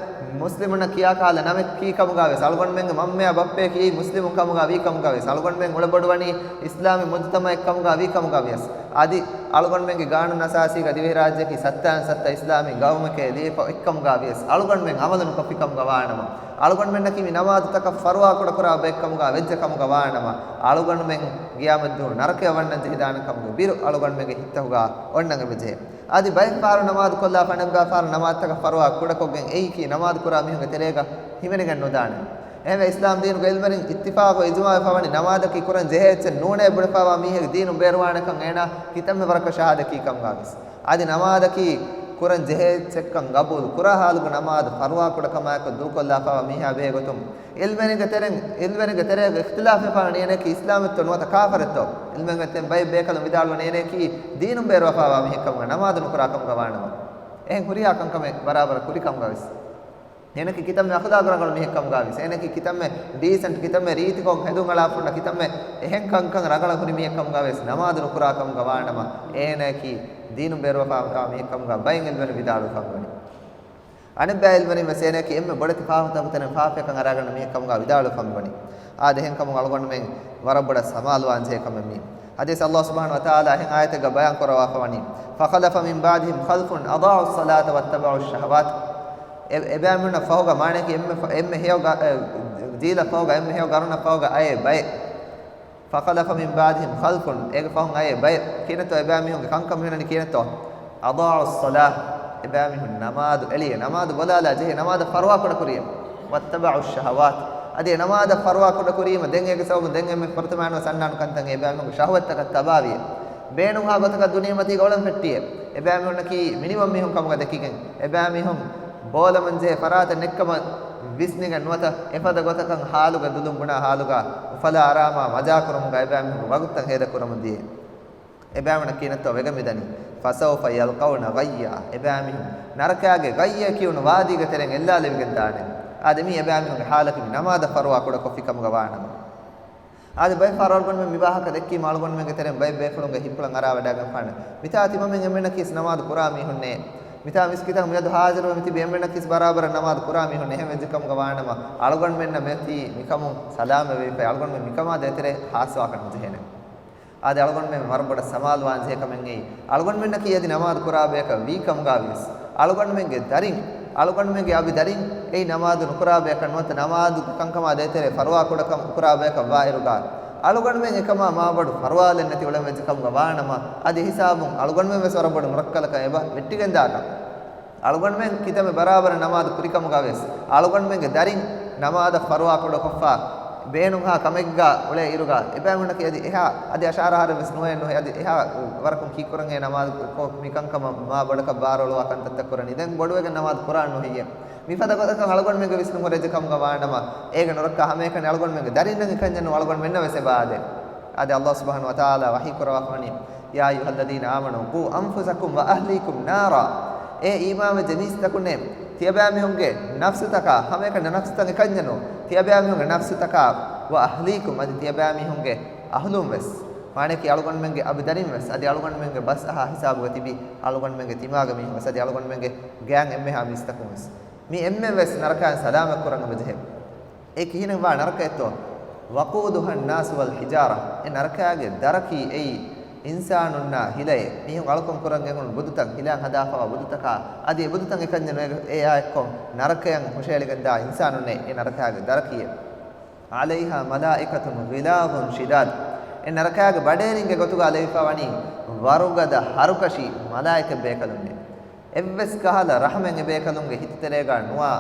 މުސްލިމުންނަށް ކިޔާ ކަހަލަ ނަމެއް ކީ ކަމުގާވިޔަސް، އަޅުގަނޑުމެންގެ މަންމަޔާ ބައްޕަޔަކީ މުސްލިމުން ކަމުގާ ވީ ކަމުގާވިޔަސް، އަޅުގަނޑުމެން އުޅެބޮޑުވަނީ އިސްލާމީ މުޖުތަމައެއް ކަމުގާ ވީ ކަމުގާވިޔަސް، އަދި އަޅުގަނޑުމެންގެ ގާނޫނު އަސާސީގަ ދިވެހިރާއްޖެއަކީ ސައްތައިން ސައްތަ އިސްލާމީ ގައުމެކޭ ލިޔެފަ އޮތްކަމުގާވިޔަސް، އަޅުގަނޑުމެން ޢަމަލު ނުކޮށްފި ކަމުގަ ވާނަމަ، އަޅުގަނޑުމެންނަކީ މި ނަމާދުތަކަށް ފަރުވާ ކުޑަކުރާ ބައެއްކަމުގަ ވެއްޖެ ކަމުގަ ވާނަމަ، އަޅުގަނޑުމެން ޤިޔާމަތްދުވަހު ނަރަކަޔަށް ވަންނަން ޖެހިދާނެ ކަމުގެ ބިރު އަޅުގަނޑުމެންގެ ހިތްތަކުގަ އޮންނަން އެބަޖެހޭ. އަދި ބައެއް ފަހަރު ނަމާދު ކޮށްލާފަ އަނެއްބައި ފަހަރު ނަމާދުތަކަށް ފަރުވާ ކުޑަކޮށްގެން އެއީކީ ނަމާދު ކުރާ މީހުންގެ ތެރޭގަ ހިމެނިގެން ނުދާނެ. އެހެންވެ، އިސްލާމް ދީނުގެ ޢިލްމުވެރިން އިއްތިފާޤު އިޖުމާޢުވެފަ ވަނީ ނަމާދަކީ ކުރަން ޖެހޭ އެއްޗެއް ނޫނޭ ބުނެފަވާ މީހެއްގެ ދީނުން ބޭރުވާނެކަން އޭނާ ކިތަންމެ ވަރަކަށް ޝަހާދަތް ކީ ކަމުގާވިޔަސް. އަދި ނަމާދަކީ ކުރަން ޖެހޭ އެއްޗެއްކަން ގަބޫލު ކުރާ ޙާލުގަ ނަމާދު ފަރުވާ ކުޑަކަމާއެކު ދޫކޮށްލާފަވާ މީހާ ބެހޭ ގޮތުން، ޢިލްމުވެރިންގެ ތެރެއިން، ޢިލްމުވެރިންގެ ތެރޭގަ އިޚްތިލާފްވެފަ ވަނީ އޭނައަކީ އިސްލާމެއްތޯ ނުވަތަ ކާފަރެއްތޯ؟ ޢިލްމުވެރިންގެ ތެރެއިން ބައެއް ބޭކަލުން ވިދާޅުވަނީ އޭނައަކީ ދީނުން ބޭރުވެފަވާ މީހެއްކަމުގަ ނަމާދު ނުކުރާ ކަމުގަ ވާނަމަ. އެހެން ހުރިހާ ކަންކަމެއް ބަރާބަރަށް ކުރި ކަމުގަވެސް. އޭނަކީ ކިތަންމެ އަޚުލާގު ރަނގަޅު މީހެއް ކަމުގަ ވިޔަސް، އޭނަކީ ކިތަންމެ ޑީސެންޓް، ކިތަންމެ ރީތިކޮށް ހެދުން އަޅާފަ ހުންނަ، ކިތަންމެ އެހެން ކަންކަން ރަނގަޅަށް ހުރި މީހެއް ކަމުގަ ވިޔަސް، ނަމާދު ނުކުރާ ކަމުގަ ވާނަމަ، އޭނައަކީ ދީނުން ބޭރުވެފަ މީހެއް ކަމުގަ ބައެއް އިލްމުވެރިން ވިދާޅުވެފަ މިވަނީ. އަނެއްބައި އިލްމުވެރިން ވެސް އޭނައަކީ އެންމެ ބޮޑެތި ފާފަތަކުގެ ތެރެއިން ފާފައަކަށް އަރާގަންނަ މީހެއް ކަމުގަ ވިދާޅުވެފަ މިވަނީ. އާދެ، އެހެންކަމުން އަޅުގަނޑުމެން ވަރަށް ބޮޑަށް ސަމާލުވާން ޖެހޭ ކަމެއް މީ. ޙަދީޘް، ﷲ ސުބްޙާނަހޫ ވަތަޢާލާ އެހެން އާޔަތެއްގަ ބަޔާން ކުރައްވާފަ ވަނީ، فخلف من بعدهم خلف أضاعوا الصلاة واتبعوا الشهوات. އެ، އެބައިމީހުންނަށް ފަހުގަ، މާނައަކީ އެންމެ ފަ-، އެންމެ ހެޔޮ ގަ-، އެ، ޖީލަށް ފަހުގަ، އެންމެ ހެޔޮ ގަރުނަށް ފަހުގަ އައޭ ބައެއް. فخلف من بعدهم خلف، އޭގެ ފަހުން އައޭ ބައެއް. ކިހިނެއްތޯ އެބައިމީހުންގެ ކަންކަން މިހުންނަނީ ކިހިނެއްތޯ؟ أضاعوا الصلاة، އެބައިމީހުން ނަމާދު އެޅިއޭ، ނަމާދު ބޮލާލާ ޖެހޭ، ނަމާދަށް ފަރުވާ ކުޑަކުރިއޭ. واتبعوا الشهوات، އަދި އެ ނަމާދަށް ފަރުވާ ކުޑަކުރީމަ ދެން އޭގެ ސަބަބުން ދެން އެންމެ ފުރަތަމަ ފުރަތަމަ އަންނަ ކަންތައް އެބައިމީހުންގެ ޝަހުވަތްތަކަށް ތަބާވިއޭ. ބޭނުންހާ ގޮތަކަށް ދުނިޔެމަތީގަ އުޅެން ފެއްޓިއޭ. އެބައިމީހުންނަކީ މިނިވަން މީހުން ކަމުގަ ދެކިގެން، އެބައިމީހުން ބޯލަމުން ޖެހޭ ފަރާތެއް ނެތްކަމަށް ވިސްނިގެން ނުވަތަ އެފަދަ ގޮތަކަށް ހާލުގެ ދުލުން ބުނާ ހާލުގަ އުފަލާ އަރާމާ މަޖާކުރުމުގަ އެބައިމީހުންގެ ވަގުތުތައް ހޭދަކުރަމުން ދިޔަ. އެބައިމީހުންނަށް ކިހިނެއްތޯ ވެގެން މިދަނީ؟ فسوف يلقون غيا. އެބައިމީހުން ނަރަކައިގެ ޣައްޔަ ކިޔުނު ވާދީގެ ތެރެއިން އެއްލާލެވިގެން ދާނެ. އާދެ، މީ އެބައިމީހުންގެ ހާލަކީ ނަމާދަށް ފަރުވާ ކުޑަކޮށްފި ކަމުގަ ވާނަމަ. އާދެ، ބައެއް ފަހަރު އަޅުގަނޑުމެން މި ވާހަކަ ދެއްކީމަ އަޅުގަނޑުމެންގެ ތެރެއިން ބައެއް ބޭފުޅުންގެ ހިތްޕުޅަށް އަރާވަޑައިގެންފާނެ. މިތާ ތިމަމެން އެންމެންނަކީ ނަމާދު ކުރާ މީހުންނޭ. މިތާ މިސްކިތަށް މިއަދު ހާޒިރުވެ މިތިބި އެންމެންނަކީ ބަރާބަރަށް ނަމާދު ކުރާ މީހުން. އެހެން ވެއްޖެ ކަމުގަ ވާނަމަ، އަޅުގަނޑުމެންނަށް މިއޮތީ މިކަމުން ސަލާމަތްވެވިފައި، އަޅުގަނޑުމެން މިކަމާ ދޭތެރޭ ހާސްވާކަށް ނުޖެހޭނެ. އާދެ، އަޅުގަނޑުމެން ވަރަށް ބޮޑަށް ސަމާލުވާން ޖެހޭ ކަމެއް އެއީ. އަޅުގަނޑުމެންނަކީ އަދި ނަމާދު ކުރާ ބަޔަކަށް ވީ ކަމުގަ ވިޔަސް، އަޅުގަނޑުމެންގެ ދަރިން، އަޅުގަނޑުމެންގެ އަވި ދަރިން އެއީ ނަމާދު ނުކުރާ ބަޔަކަށް ނުވަތަ ނަމާދުގެ ކަންކަމާ ދޭތެރޭ ފަރުވާ ކުޑަކަން ކުރާ ބަޔަކަށް ވާއިރުގަ، އަޅުގަނޑުމެން އެކަމާ މާބޮޑު ފަރުވާލެއް ނެތި އުޅެން ވެއްޖެ ކަމުގަ ވާނަމަ، އަދި ހިސާބުން އަޅުގަނޑުމެން ވެސް ވަރަށް ބޮޑު ނުރައްކަލަކަށް އެބަ ވެއްޓިގެންދާކަށް. އަޅުގަނޑުމެން ކިތަންމެ ބަރާބަރަށް ނަމާދު ކުރި ކަމުގަ ވެސް، އަޅުގަނޑުމެންގެ ދަރިން ނަމާދަށް ފަރުވާ ކުޑަކޮށްފަ، ބޭނުންހާ ކަމެއްގަ އުޅޭ އިރުގަ، އެބައިމީހުންނަކީ އަދި އެހާ، އަދި އަށާރަ އަހަރެއް ވެސް ނުވެ ނުހޭ، އަދި އެހާ ވަރަކުން ކީއްކުރަން އެ ނަމާދު ކޮށް މި ކަންކަމަށް މާ ބޮޑަކަށް ބާރުއަޅުވާ ކަންތައްތައް ކުރަނީ. ދެން ބޮޑުވެގެން ނަމާދު ކުރާން ނުހިއްޔޭ. މިފަދަ ގޮތަކަށް އަޅުގަނޑުމެންގެ ވިސްނުން ހުރެއްޖެ ކަމުގަ ވާނަމަ، އޭގެ ނުރައްކާ ހަމައެކަނި އަޅުގަނޑުމެންގެ ދަރިންނަށް އެކަންޏެއް ނޫން، އަޅުގަނޑުމެންނަށް ވެސް އެބަ އާދޭ. އާދެ، ﷲ ސުބްޙާނަހޫ ވަތަޢާލާ ވަޙީ ކުރައްވާފަ ވަނީ، يا أيها الذين آمنوا قوا أنفسكم وأهليكم نارا. އޭ އީމާންވެއްޖެ މީސްތަކުންނޭ، ތިޔަބައިމީހުންގެ ނަފްސުތަކާ، ހަމައެކަނި ނަފްސުތައް އެކަންޏެއް ނޫން، ތިޔަބައިމީހުންގެ ނަފްސުތަކާ، وأهليكم، އަދި ތިޔަބައިމީހުންގެ އަހުލުން ވެސް، މާނައަކީ އަޅުގަނޑުމެންގެ އަބިދަރިން ވެސް، އަދި އަޅުގަނޑުމެންގެ ބަސް އަހާ ހިސާބުގަ ތިބި އަޅުގަނޑުމެންގެ ތިމާގެ މީހުން ވެސް، އަދި އަޅުގަނޑުމެންގެ ގާތް އެންމެހާ މީސްތަކުން ވެސް، މި އެންމެން ވެސް ނަރަކައިން ސަލާމަތް ކުރަން އެބަޖެހޭ. އެ ކިހިނެއްވާ ނަރަކައެއްތޯ؟ وقودها الناس والحجارة. އެ ނަރަކައިގެ ދަރަކީ އެއީ އިންސާނުންނާ ހިލައޭ. މީހުން އަޅުކަން ކުރަން ގެންގުޅުނު ބުދުތައް، ހިލައިން ހަދާފަވާ ބުދުތަކާ، އަދި އެ ބުދުތައް އެކަންޏެއް ނުވޭ، އެއާއެއްކޮށް ނަރަކަޔަށް ހުށައެޅިގެންދާ އިންސާނުންނޭ އެ ނަރަކައިގެ ދަރަކީ. عليها ملائكة غلاظ شداد. އެ ނަރަކައިގެ ބަނޑޭރިންގެ ގޮތުގަ ލެވިފަ ވަނީ ވަރުގަދަ ހަރުކަށި މަލާއިކަ ބޭކަލުންނޭ. އެއްވެސް ކަހަލަ ރަޙްމެއް އެބޭކަލުންގެ ހިތުތެރޭގަ ނުވާ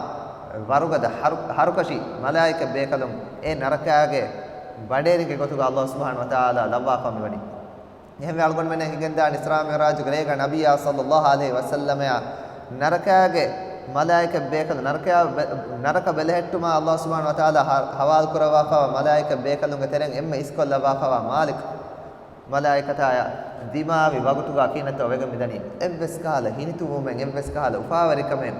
ވަރުގަދަ ހަރު-، ހަރުކަށި މަލާއިކަ ބޭކަލުން އެ ނަރަކައިގެ ބަނޑޭރިންގެ ގޮތުގަ ﷲ ސުބްޙާނަހޫ ވަތަޢާލާ ލައްވާފަ މިވަނީ. އެހެންވެ އަޅުގަނޑުމެންނަށް ހިނގެންދާނެ އިސްރާ މިޢުރާޖުގެ ރޭގަ ނަބިއްޔާ ޞައްލައްލާހު ޢަލައިހި ވަސައްލަމައާ ނަރަކައިގެ މަލާއިކަ ބޭކަލުން، ނަރަކައި ބެ-، ނަރަކަ ބެލެހެއްޓުމަށް ﷲ ސުބްޙާނަހޫ ވަތަޢާލާ ހަ-، ހަވާލު ކުރައްވާފަވާ މަލާއިކަ ބޭކަލުންގެ ތެރެއިން އެންމެ އިސްކޮށްލައްވާފަވާ މާލިކު މަލާއިކަތާޔާ ދިމާވި ވަގުތުގަ ކިހިނެއްތޯ ވެގެން މިދަނީ؟ އެއްވެސް ކަހަލަ ހިނިތުންވުމެއް، އެއްވެސް ކަހަލަ އުފާވެރިކަމެއް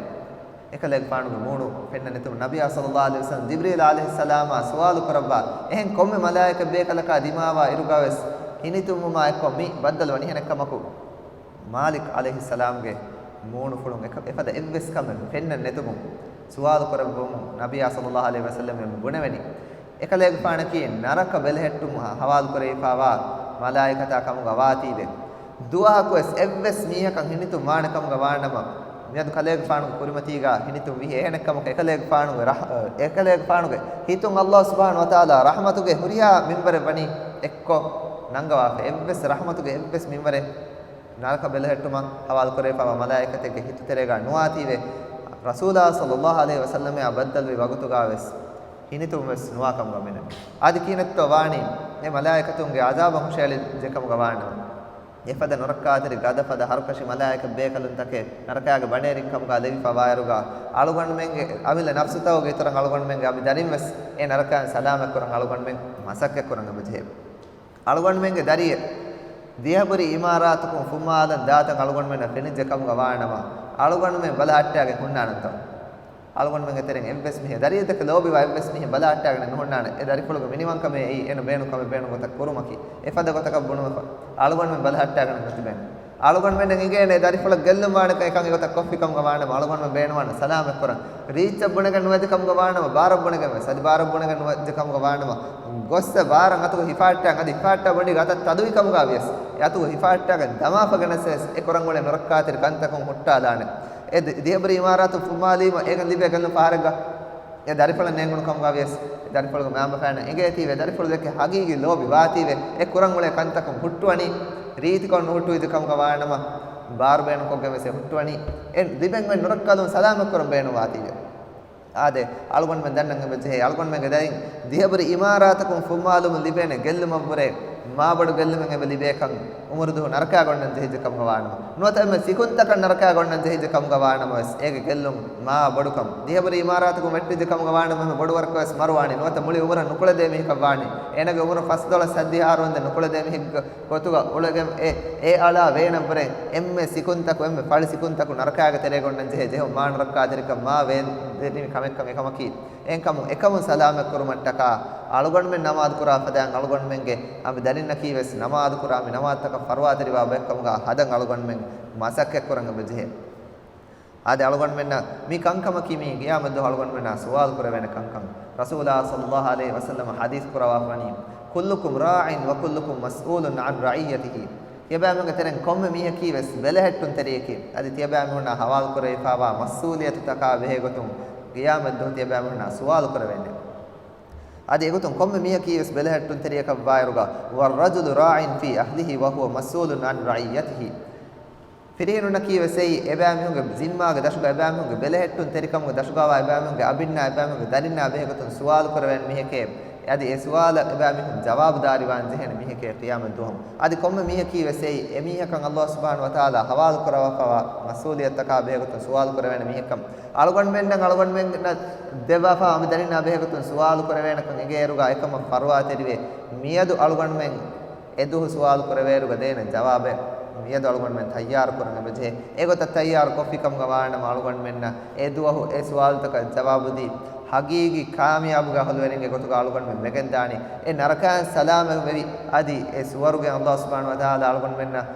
އެކަލޭގެފާނުގެ މޫނު ފެންނަން ނެތުމުން، ނަބިއްޔާ ޞައްލައްލާހު ޢަލައިހި ވަސައްލަމް ޖިބްރީލް ޢަލައިހިއްސަލާމާ ސުވާލު ކުރައްވާ، އެހެން ކޮންމެ މަލާއިކަ ބޭކަލަކާ ދިމާވާ އިރުގަ ވެސް ހިނިތުންވުމާ އެއްކޮށް މި ބައްދަލު ވަނީ ހެނެއްކަމަކު، މާލިކް ޢަލައިހިއްސަލާމްގެ މޫނުފުޅުން އެކަ-، އެފަދަ އެއްވެސް ކަމެއް ފެންނަން ނެތުމުން ސުވާލު ކުރެއްވުމުން ނަބިއްޔާ ޞައްލައްލާހު ޢަލައިހި ވަސައްލަމް ބުނެވެނީ، އެކަލޭގެފާނަކީ ނަރަކަ ބެލެހެއްޓުމަށް ހަވާލު ކުރެވިފަވާ މަލާއިކަތާ ކަމުގަ ވާތީވެ، ދުވަހަކުވެސް އެއްވެސް މީހަކަށް ހިނިތުން ވާނެ ކަމުގަ ވާނަމަ، މިއަދު ކަލޭގެފާނުގެ ކުރިމަތީގަ ހިނިތުން ވިހި. އެހެނެއްކަމަކު އެކަލޭގެފާނުގެ ރަޙް-، އެކަލޭގެފާނުގެ ހިތުން ﷲ ސުބްޙާނަހޫ ވަތަޢާލާ ރަޙްމަތުގެ ހުރިހާ މިންވަރެއް ވަނީ އެއްކޮށް ނަންގަވާފަ. އެއްވެސް ރަޙްމަތުގެ އެއްވެސް މިންވަރެއް ނަރަކަ ބެލެހެއްޓުމަށް ހަވާލު ކުރެވިފަވާ މަލާއިކަތެއްގެ ހިތުތެރޭގަ ނުވާތީވެ، ރަސޫލާ ޞައްލައްލާހު ޢަލައިހި ވަސައްލަމައާ ބައްދަލުވި ވަގުތުގަ ވެސް ހިނިތުން ވެސް ނުވާ ކަމުގަ މިނަން. އަދި ކިހިނެއްތޯ ވާނީ، އެ މަލާއިކަތުންގެ ޢަޒާބަށް ހުށައެޅިއްޖެ ކަމުގަ ވާނަމަ، އެފަދަ ނުރައްކާތެރި ގަދަ ފަދަ ހަރުކަށި މަލާއިކަ ބޭކަލުންތަކެއް ނަރަކައިގެ ބަނޑޭރިން ކަމުގަ ލެވިފަ ވާއިރުގަ، އަޅުގަނޑުމެންގެ އަމިއްލަ ނަފްސުތަކުގެ އިތުރަށް އަޅުގަނޑުމެންގެ އަބި ދަރިން ވެސް އެ ނަރަކައިން ސަލާމަތް ކުރަން އަޅުގަނޑުމެން މަސައްކަތް ކުރަން އެބަޖެހޭ. އަޅުގަނޑުމެންގެ ދަރިއެއް ދިޔަބުރި އިމާރާތަކުން ފުއްމާލަން ދާތަން އަޅުގަނޑުމެންނަށް ފެނިއްޖެ ކަމުގަ ވާނަމަ، އަޅުގަނޑުމެން ބަލަހައްޓާގެން ހުންނާނަންތޯ؟ އަޅުގަނޑުމެންގެ ތެރެއިން އެއްވެސް މީހެއް، ދަރިއެއް ދެކެ ލޯބިވާ އެއްވެސް މީހެއް ބަލަހައްޓާގެނެއް ނުހުންނާނެ. އެ ދަރިފުޅުގެ މިނިވަންކަމެއް އެއީ އޭނަ ބޭނުން ކަމެއް ބޭނުން ގޮތަށް ކުރުމަކީ. އެފަދަ ގޮތަކަށް ބުނުމަށް އަޅުގަނޑުމެން ބަލަހައްޓާގެނެއް ނުތިބޭނެ. އަޅުގަނޑުމެންނަށް އިނގޭނެ އެ ދަރިފުޅަށް ގެއްލުން ވާނެކަން، އެކަން އެގޮތަށް ކޮށްފި ކަމުގަ ވާނަމަ، އަޅުގަނޑުމެން ބޭނުންވާނެ ސަލާމަތް ކުރަން. ރީއްޗަށް ބުނެގެން ނުވެދި ކަމުގަ ވާނަމަ، ބާރަށް ބުނެގެން ވެސް، އަދި ބާރަށް ބުނެގެން ނުވެދި ކަމުގަ ވާނަމަ، ގޮއްސަ ބާރަށް އަތުގަ ހިފާއްޓާ، އަދި ހިފާއްޓާ ބޮޑީގަ އަތަށް ތަދުވި ކަމުގަ ވިޔަސް، އެ އަތުގަ ހިފާއްޓާގެން ދަމާފަ ގެނެސް ވެސް، އެ ކުރަން އުޅޭ ނުރައްކާތެރި ކަންތަކުން ހުއްޓާލާނެ. އެ ދި-، ދިހަބުރި އިމާރާތު ފުއްމާލީމަ އޭގެން ލިބޭ ގެއްލުން ފަހަރެއްގަ އެ ދަރިފުޅަށް ނޭނގުނު ކަމުގަ ވިޔަސް، އެ ދަރިފުޅުގެ މައިންބަފައިންނަށް އެނގޭތީވެ، ދަރިފުޅު ދެކެ ހަގީގީ ލޯބި ވާތީވެ، އެ ކުރަން އުޅޭ ކަންތަކުން ހުއްޓުވަނީ، ރީތިކޮށް ނުހުއްޓުވިދި ކަމުގަ ވާނަމަ، ބާރު ބޭނުންކޮށްގެން ވެސް އެ ހުއްޓުވަނީ. އެ ލިބެން އޮތް ނުރައްކާލުން ސަލާމަތްކުރަން ބޭނުންވާތީވެ. އާދެ، އަޅުގަނޑުމެން ދަންނަން އެބަޖެހޭ، އަޅުގަނޑުމެންގެ ދަރިން ދިހަބުރި އިމާރާތަކުން ފުއްމާލުމުން ލިބޭނެ ގެއްލުމަށްވުރެ މާބޮޑު ގެއްލުމެއް އެބަ ލިބޭކަން އުމުރުދުވަހު ނަރަކައަށް އޮންނަން ޖެހިއްޖެ ކަމުގަ ވާނަމަ، ނުވަތަ އެންމެ ސިކުންތަކަށް ނަރަކައަށް އޮންނަން ޖެހިއްޖެ ކަމުގަ ވާނަމަވެސް، އޭގެ ގެއްލުން މާ ބޮޑުކަން. ދިހަބުރި އިމާރާތަކުން ވެއްޓިއްޖެ ކަމުގަ ވާނަމަ، އެންމެ ބޮޑު ވަރަކަށް ވެސް މަރުވާނީ، ނުވަތަ މުޅި އުމުރަށް ނުކުޅެދޭ މީހަކަށް ވާނީ. އޭނަގެ އުމުރުން ފަސްދޮޅަސް ސައްދިހަ އަހަރު ވަންދެން ނުކުޅެދޭ މީހެއްގެ ގޮތުގަ އުޅެގެން އެ، އެ އަޅާ ވޭނަށްވުރެ އެންމެ ސިކުންތަކު، އެންމެ ފަޅި ސިކުންތަކު ނަރަކާގެ ތެރޭގަ އޮންނަން ޖެހޭ ޖެހުން މާ ނުރައްކާތެރިކަން މާ ވޭންދެނިވި ކަމެއްކަން އެކަމަކީ. އެހެންކަމުން އެކަމުން ސަލާމަތްކުރުމަށްޓަކާ އަޅުގަނޑުމެން ނަމާދު ކުރާ ފަދައިން އަޅުގަނޑުމެންގެ އަނބި ދަރިންނަކީ ވެސް ނަމާދު ކުރާ މި ނަމާދުތަކަށް ފަރުވާތެރިވާ ބައެއްކަމުގަ ހަދަން އަޅުގަނޑުމެން މަސައްކަތްކުރަން އެބަޖެހޭ. އާދެ، އަޅުގަނޑުމެންނަށް މި ކަންކަމަކީ މީ ގިޔާމަތްދުވަހު އަޅުގަނޑުމެންނާ ސުވާލު ކުރެވޭނެ ކަންކަން. ރަސޫލާ ޞައްލައްލާހު ޢަލައިހި ވަސައްލަމަ ޙަދީޘް ކުރައްވާފަވަނީ، كلكم راع وكلكم مسؤول عن رعيته. ތިޔަބައިމީހުންގެ ތެރެއިން ކޮންމެ މީހަކީ ވެސް ބެލެހެއްޓުންތެރިއެކޭ. އަދި ތިޔަބައިމީހުންނާ ހަވާލު ކުރެވިފައިވާ މަސްއޫލިއްޔަތުތަކާ ބެހޭގޮތުން ގިޔާމަތްދުވަހު ތިޔަބައިމީހުންނާ ސުވާލު ކުރެވޭނެ. އަދި އެގޮތުން ކޮންމެ މީހަކީ ވެސް ބެލެހެއްޓުންތެރިއަކަށްވާއިރުގަ، والرجل راع في أهله وهو مسؤول عن رعيته. ފިރިހެނުންނަކީ ވެސް އެއީ އެބައިމީހުންގެ ޒިންމާގެ ދަށުގަ އެބައިމީހުންގެ ބެލެހެއްޓުންތެރިކަމުގެ ދަށުގަވާ އެބައިމީހުންގެ އަބިންނާ އެބައިމީހުންގެ ދަރިންނާ ބެހޭގޮތުން ސުވާލު ކުރެވޭނެ މީހެކޭ. އަދި އެ ސުވާލަށް އެބައިމީހުން ޖަވާބުދާރީވާން ޖެހޭނެ މީހެކޭ ޤިޔާމަތްދުވަހު. އަދި ކޮންމެ މީހަކީ ވެސް އެއީ އެމީހަކަށް އައްލާހު ސުބްޙާނަހު ވަތަޢާލާ ހަވާލު ކުރައްވާފައިވާ މަސްއޫލިއްޔަތުތަކާ ބެހޭގޮތުން ސުވާލު ކުރެވޭނެ މީހެއްކަން. އަޅުގަނޑުމެންނަށް އަޅުގަނޑުމެންނަށް ދެއްވާފައިވާ އަނބި ދަރިންނާ ބެހޭގޮތުން ސުވާލު ކުރެވޭނެކަން އެނގޭއިރުގަ އެކަމަށް ފަރުވާތެރިވެ، މިއަދު އަޅުގަނޑުމެން އެދުވަހު ސުވާލު ކުރެވޭއިރުގަ ދޭނެ ޖަވާބެއް މިއަދު އަޅުގަނޑުމެން ތައްޔާރު ކުރަން އެބަޖެހޭ. އެގޮތަށް ތައްޔާރު ކޮށްފި ކަމުގަ ވާނަމަ އަޅުގަނޑުމެންނަށް އެދުވަހު އެ ސުވާލުތަކަށް ޖަވާބުދީ، ޙަޤީޤީ ކާމިޔާބުގެ އަހުލުވެރިންގެ ގޮތުގަ އަޅުގަނޑުމެން ވެގެންދާނީ. އެ ނަރަކައިން ސަލާމަތްވެވި، އަދި އެ ސުވަރުގެ އައްލާހު ސުބްޙާނަހު ވަތަޢާލާ އަޅުގަނޑުމެންނަށް،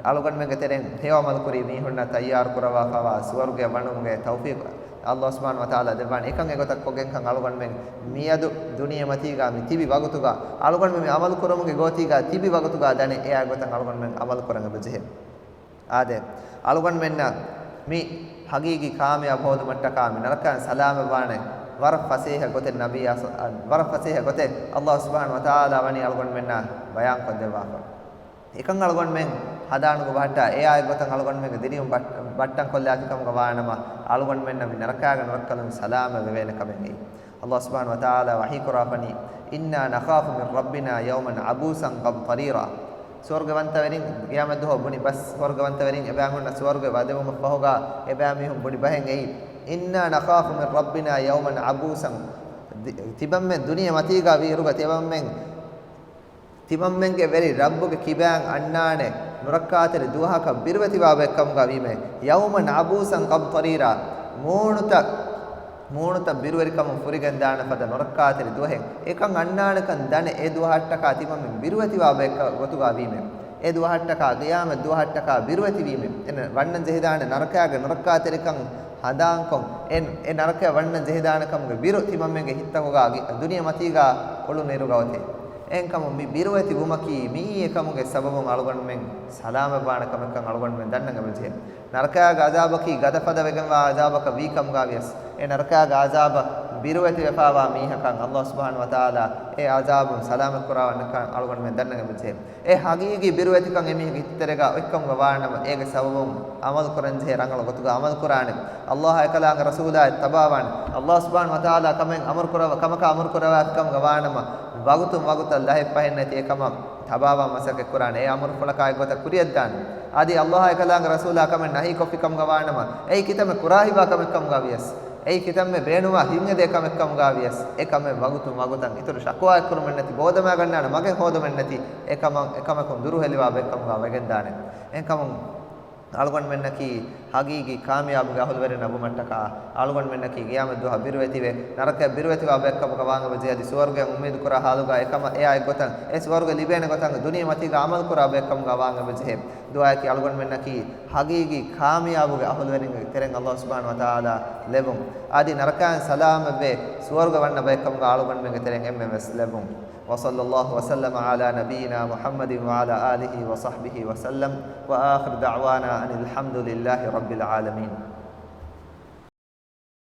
އަޅުގަނޑުމެންގެ ތެރެއިން ހެޔޮ ޢަމަލު ކުރި މީހުންނަށް ތައްޔާރު ކުރައްވާފައިވާ ސުވަރުގެއަށް ވަނުމުގެ ތައުފީޤު އައްލާހު ސުބްޙާނަހު ވަތަޢާލާ ދެއްވާނެ. އެކަން އެގޮތަށް ކޮށްގެންކަން އަޅުގަނޑުމެން މިއަދު ދުނިޔެމަތީގަ މި ތިބި ވަގުތުގަ އަޅުގަނޑުމެން މި ޢަމަލު ކުރުމުގެ ގޯތީގަ ތިބި ވަގުތުގަ ދަނެ އެއާ ގޮތަށް އަޅުގަނޑުމެން ޢަމަލު ކުރަން އެބަޖެހޭ. އާދެ، އަޅުގަނޑުމެންނަށް މި ޙަޤީޤީ ކާމިޔާބު ހޯދުމަށްޓަކާ މި ނަރަކައިން ސަލާމަތްވާނެ ވަރަށް ފަސޭހަ ގޮތެއް ނަބީ އަސް-، ވަރަށް ފަސޭހަ ގޮތެއް އައްލާހު ސުބްޙާނަހު ވަތަޢާލާ ވަނީ އަޅުގަނޑުމެންނާ ބަޔާންކޮށްދެއްވާފަ. އެކަން އަޅުގަނޑުމެން ހަދާނުގެ ބަހައްޓާ އެއާ އެއްގޮތަށް އަޅުގަނޑުމެންގެ ދިރިއުޅުން ބައް-، ބައްޓަން ކޮށްލާތި ކަމުގަ ވާނަމަ، އަޅުގަނޑުމެންނަށް މި ނަރަކާގެ ނުރައްކަލުން ސަލާމަތް ވެވޭނެ ކަމެއް އެއީ. އައްލާހު ސުބްޙާނަހު ވަތަޢާލާ ވަޙީ ކުރާފަނީ، إنا نخاف من ربنا يوما عبوسا قمطريرا. ސުވަރުގެވަންތަވެރިން ޤިޔާމަތްދުވަހު ބުނި ބަސް، ސުވަރުގެވަންތަވެރިން އެބައިމީހުންނަށް ސުވަރުގެ ވަދެވުމަށްފަހުގަ އެބައިމީހުން ބުނި ބަހެއް އެއީ، إنا نخاف من ربنا يوما عبوسا. ތި-، ތިމަންމެން ދުނިޔެމަތީގަ ވީއިރުގަ ތިމަންމެން ތިމަންމެންގެ ވެރި ރައްބުގެ ކިބައިން އަންނާނެ ނުރައްކާތެރި ދުވަހަކަށް ބިރުވެތިވާ ބައެއްކަމުގަ ވީމެ. يوما عبوسا قمطريرا، މޫނުތައް، މޫނުތައް ބިރުވެރިކަމުން ފުރިގެންދާނެ ފަދަ ނުރައްކާތެރި ދުވަހެއް. އެކަން އަންނާނެކަން ދަނެ އެ ދުވަހަށްޓަކާ ތިމަންމެން ބިރުވެތިވާ ބައެއް ގޮތުގަ ވީމެ. އެ ދުވަހަށްޓަކާ ޤިޔާމަތް ދުވަހަށްޓަކާ ބިރުވެތިވީމެ. އެ ވަންނަން ޖެހިދާނެ ނަރަކާގެ ނުރައްކާތެރިކަން ހަނދާންކޮށް، އެ، އެ ނަރަކައަށް ވަންނަން ޖެހިދާނެ ކަމުގެ ބިރު ތިމަންމެންގެ ހިތްތަކުގަ ދުނިޔެމަތީގަ އުޅުނުއިރުގަ އޮތޭ. އެހެންކަމުން މި ބިރުވެތިވުމަކީ މިއީ އެކަމުގެ ސަބަބުން އަޅުގަނޑުމެން ސަލާމަތްވާނެ ކަމެއްކަން އަޅުގަނޑުމެން ދަންނަން އެބަޖެހޭ. ނަރަކާގެ ޢަޛާބަކީ ގަދަފަދަ ވެގެންވާ ޢަޛާބަކަށް ވީ ކަމުގަ ވިޔަސް، އެ ނަރަކާގެ ޢަޛާބަށް ބިރުވެތިވެފައިވާ މީހަކަށް އައްލާހު ސުބްޙާނަހު ވަތަޢާލާ އެ ޢަޛާބުން ސަލާމަތް ކުރައްވާނެކަން އަޅުގަނޑުމެން ދަންނަން އެބަޖެހޭ. އެ ޙަޤީޤީ ބިރުވެތިކަން އެމީހެއްގެ ހިތްތެރޭގަ އޮތްކަމުގަ ވާނަމަ، އޭގެ ސަބަބުން ޢަމަލު ކުރަންޖެހޭ ރަނގަޅު ގޮތުގަ ޢަމަލު ކުރާނެ. އައްލާހާ އެކަލާނގެ ރަސޫލާއަށް ތަބާވާނެ. އައްލާހު ސުބްޙާނަހު ވަތަޢާލާ ކަމެއް އަމުރު ކުރައްވާ، ކަމަކާ އަމުރު ކުރައްވާފި ކަމުގަ ވާނަމަ، ވަގުތުން ވަގުތަށް ލަހެއް ފަހެއް ނެތި އެކަމަށް ތަބާވާން މަސައްކަތް ކުރާނެ. އެ އަމުރުފުޅަކާ އެއްގޮތަށް ކުރިޔަށްދާނެ. އަދި އައްލާހާ އެކަލާނގެ ރަސޫލާ ކަމެއް ނަހީ ކޮށްފި ކަމުގަ ވާނަމަ، އެއީ ކިތަންމެ ކުރާހިތްވާ ކަމެއް ކަމުގަ ވިޔަސް، އެއީ ކިތަންމެ ބޭނުންވާ ހިތްހެދޭ ކަމެއް ކަމުގަ ވިޔަސް، އެ ކަމެއް ވަގުތުން ވަގުތަށް އިތުރު ޝަކުވާއެއް ކުރުމެއް ނެތި، ބޯދަމާ ގަންނާނެ މަގެއް ހޯދުމެއް ނެތި، އެ ކަމަށް، އެ ކަމަކުން ދުރުހެލިވާ ބައެއް ކަމުގަ ވެގެންދާނެ. އެހެންކަމުން އަޅުގަނޑުމެންނަކީ ހަގީގީ ކާމިޔާބުގެ އަހުލުވެރިންނަށް ވުމަށްޓަކާ، އަޅުގަނޑުމެންނަކީ ގިޔާމަތް ދުވަހަށް ބިރުވެތިވެ، ނަރަކަޔަށް ބިރުވެތިވާ ބައެއްކަމުގަ ވާން އެބަޖެހޭ. އަދި ސުވަރުގެއަށް އުއްމީދު ކުރާ ހާލުގަ އެކަމަށް އެއާ އެއްގޮތަށް، އެ ސުވަރުގެ ލިބޭނެ ގޮތަށް ދުނިޔެމަތީގަ އަމަލު ކުރާ ބައެއްކަމުގަ ވާން އެބަޖެހޭ. ދުޢާއަކީ އަޅުގަނޑުމެންނަކީ ހަގީގީ ކާމިޔާބުގެ އަހުލުވެރިންގެ ތެރެއިން ﷲ ސުބްޙާނަހޫ ވަތަޢާލާ ލެއްވުން. އަދި ނަރަކައިން ސަލާމަތްވެ، ސުވަރުގަ ވަންނަ ބައެއްކަމުގަ އަޅުގަނޑުމެންގެ ތެރެއިން އެންމެން ވެސް ލެއްވުން. وصلى الله وسلم على نبينا محمد وعلى آله وصحبه وسلم، وآخر دعوانا أن الحمد لله رب العالمين.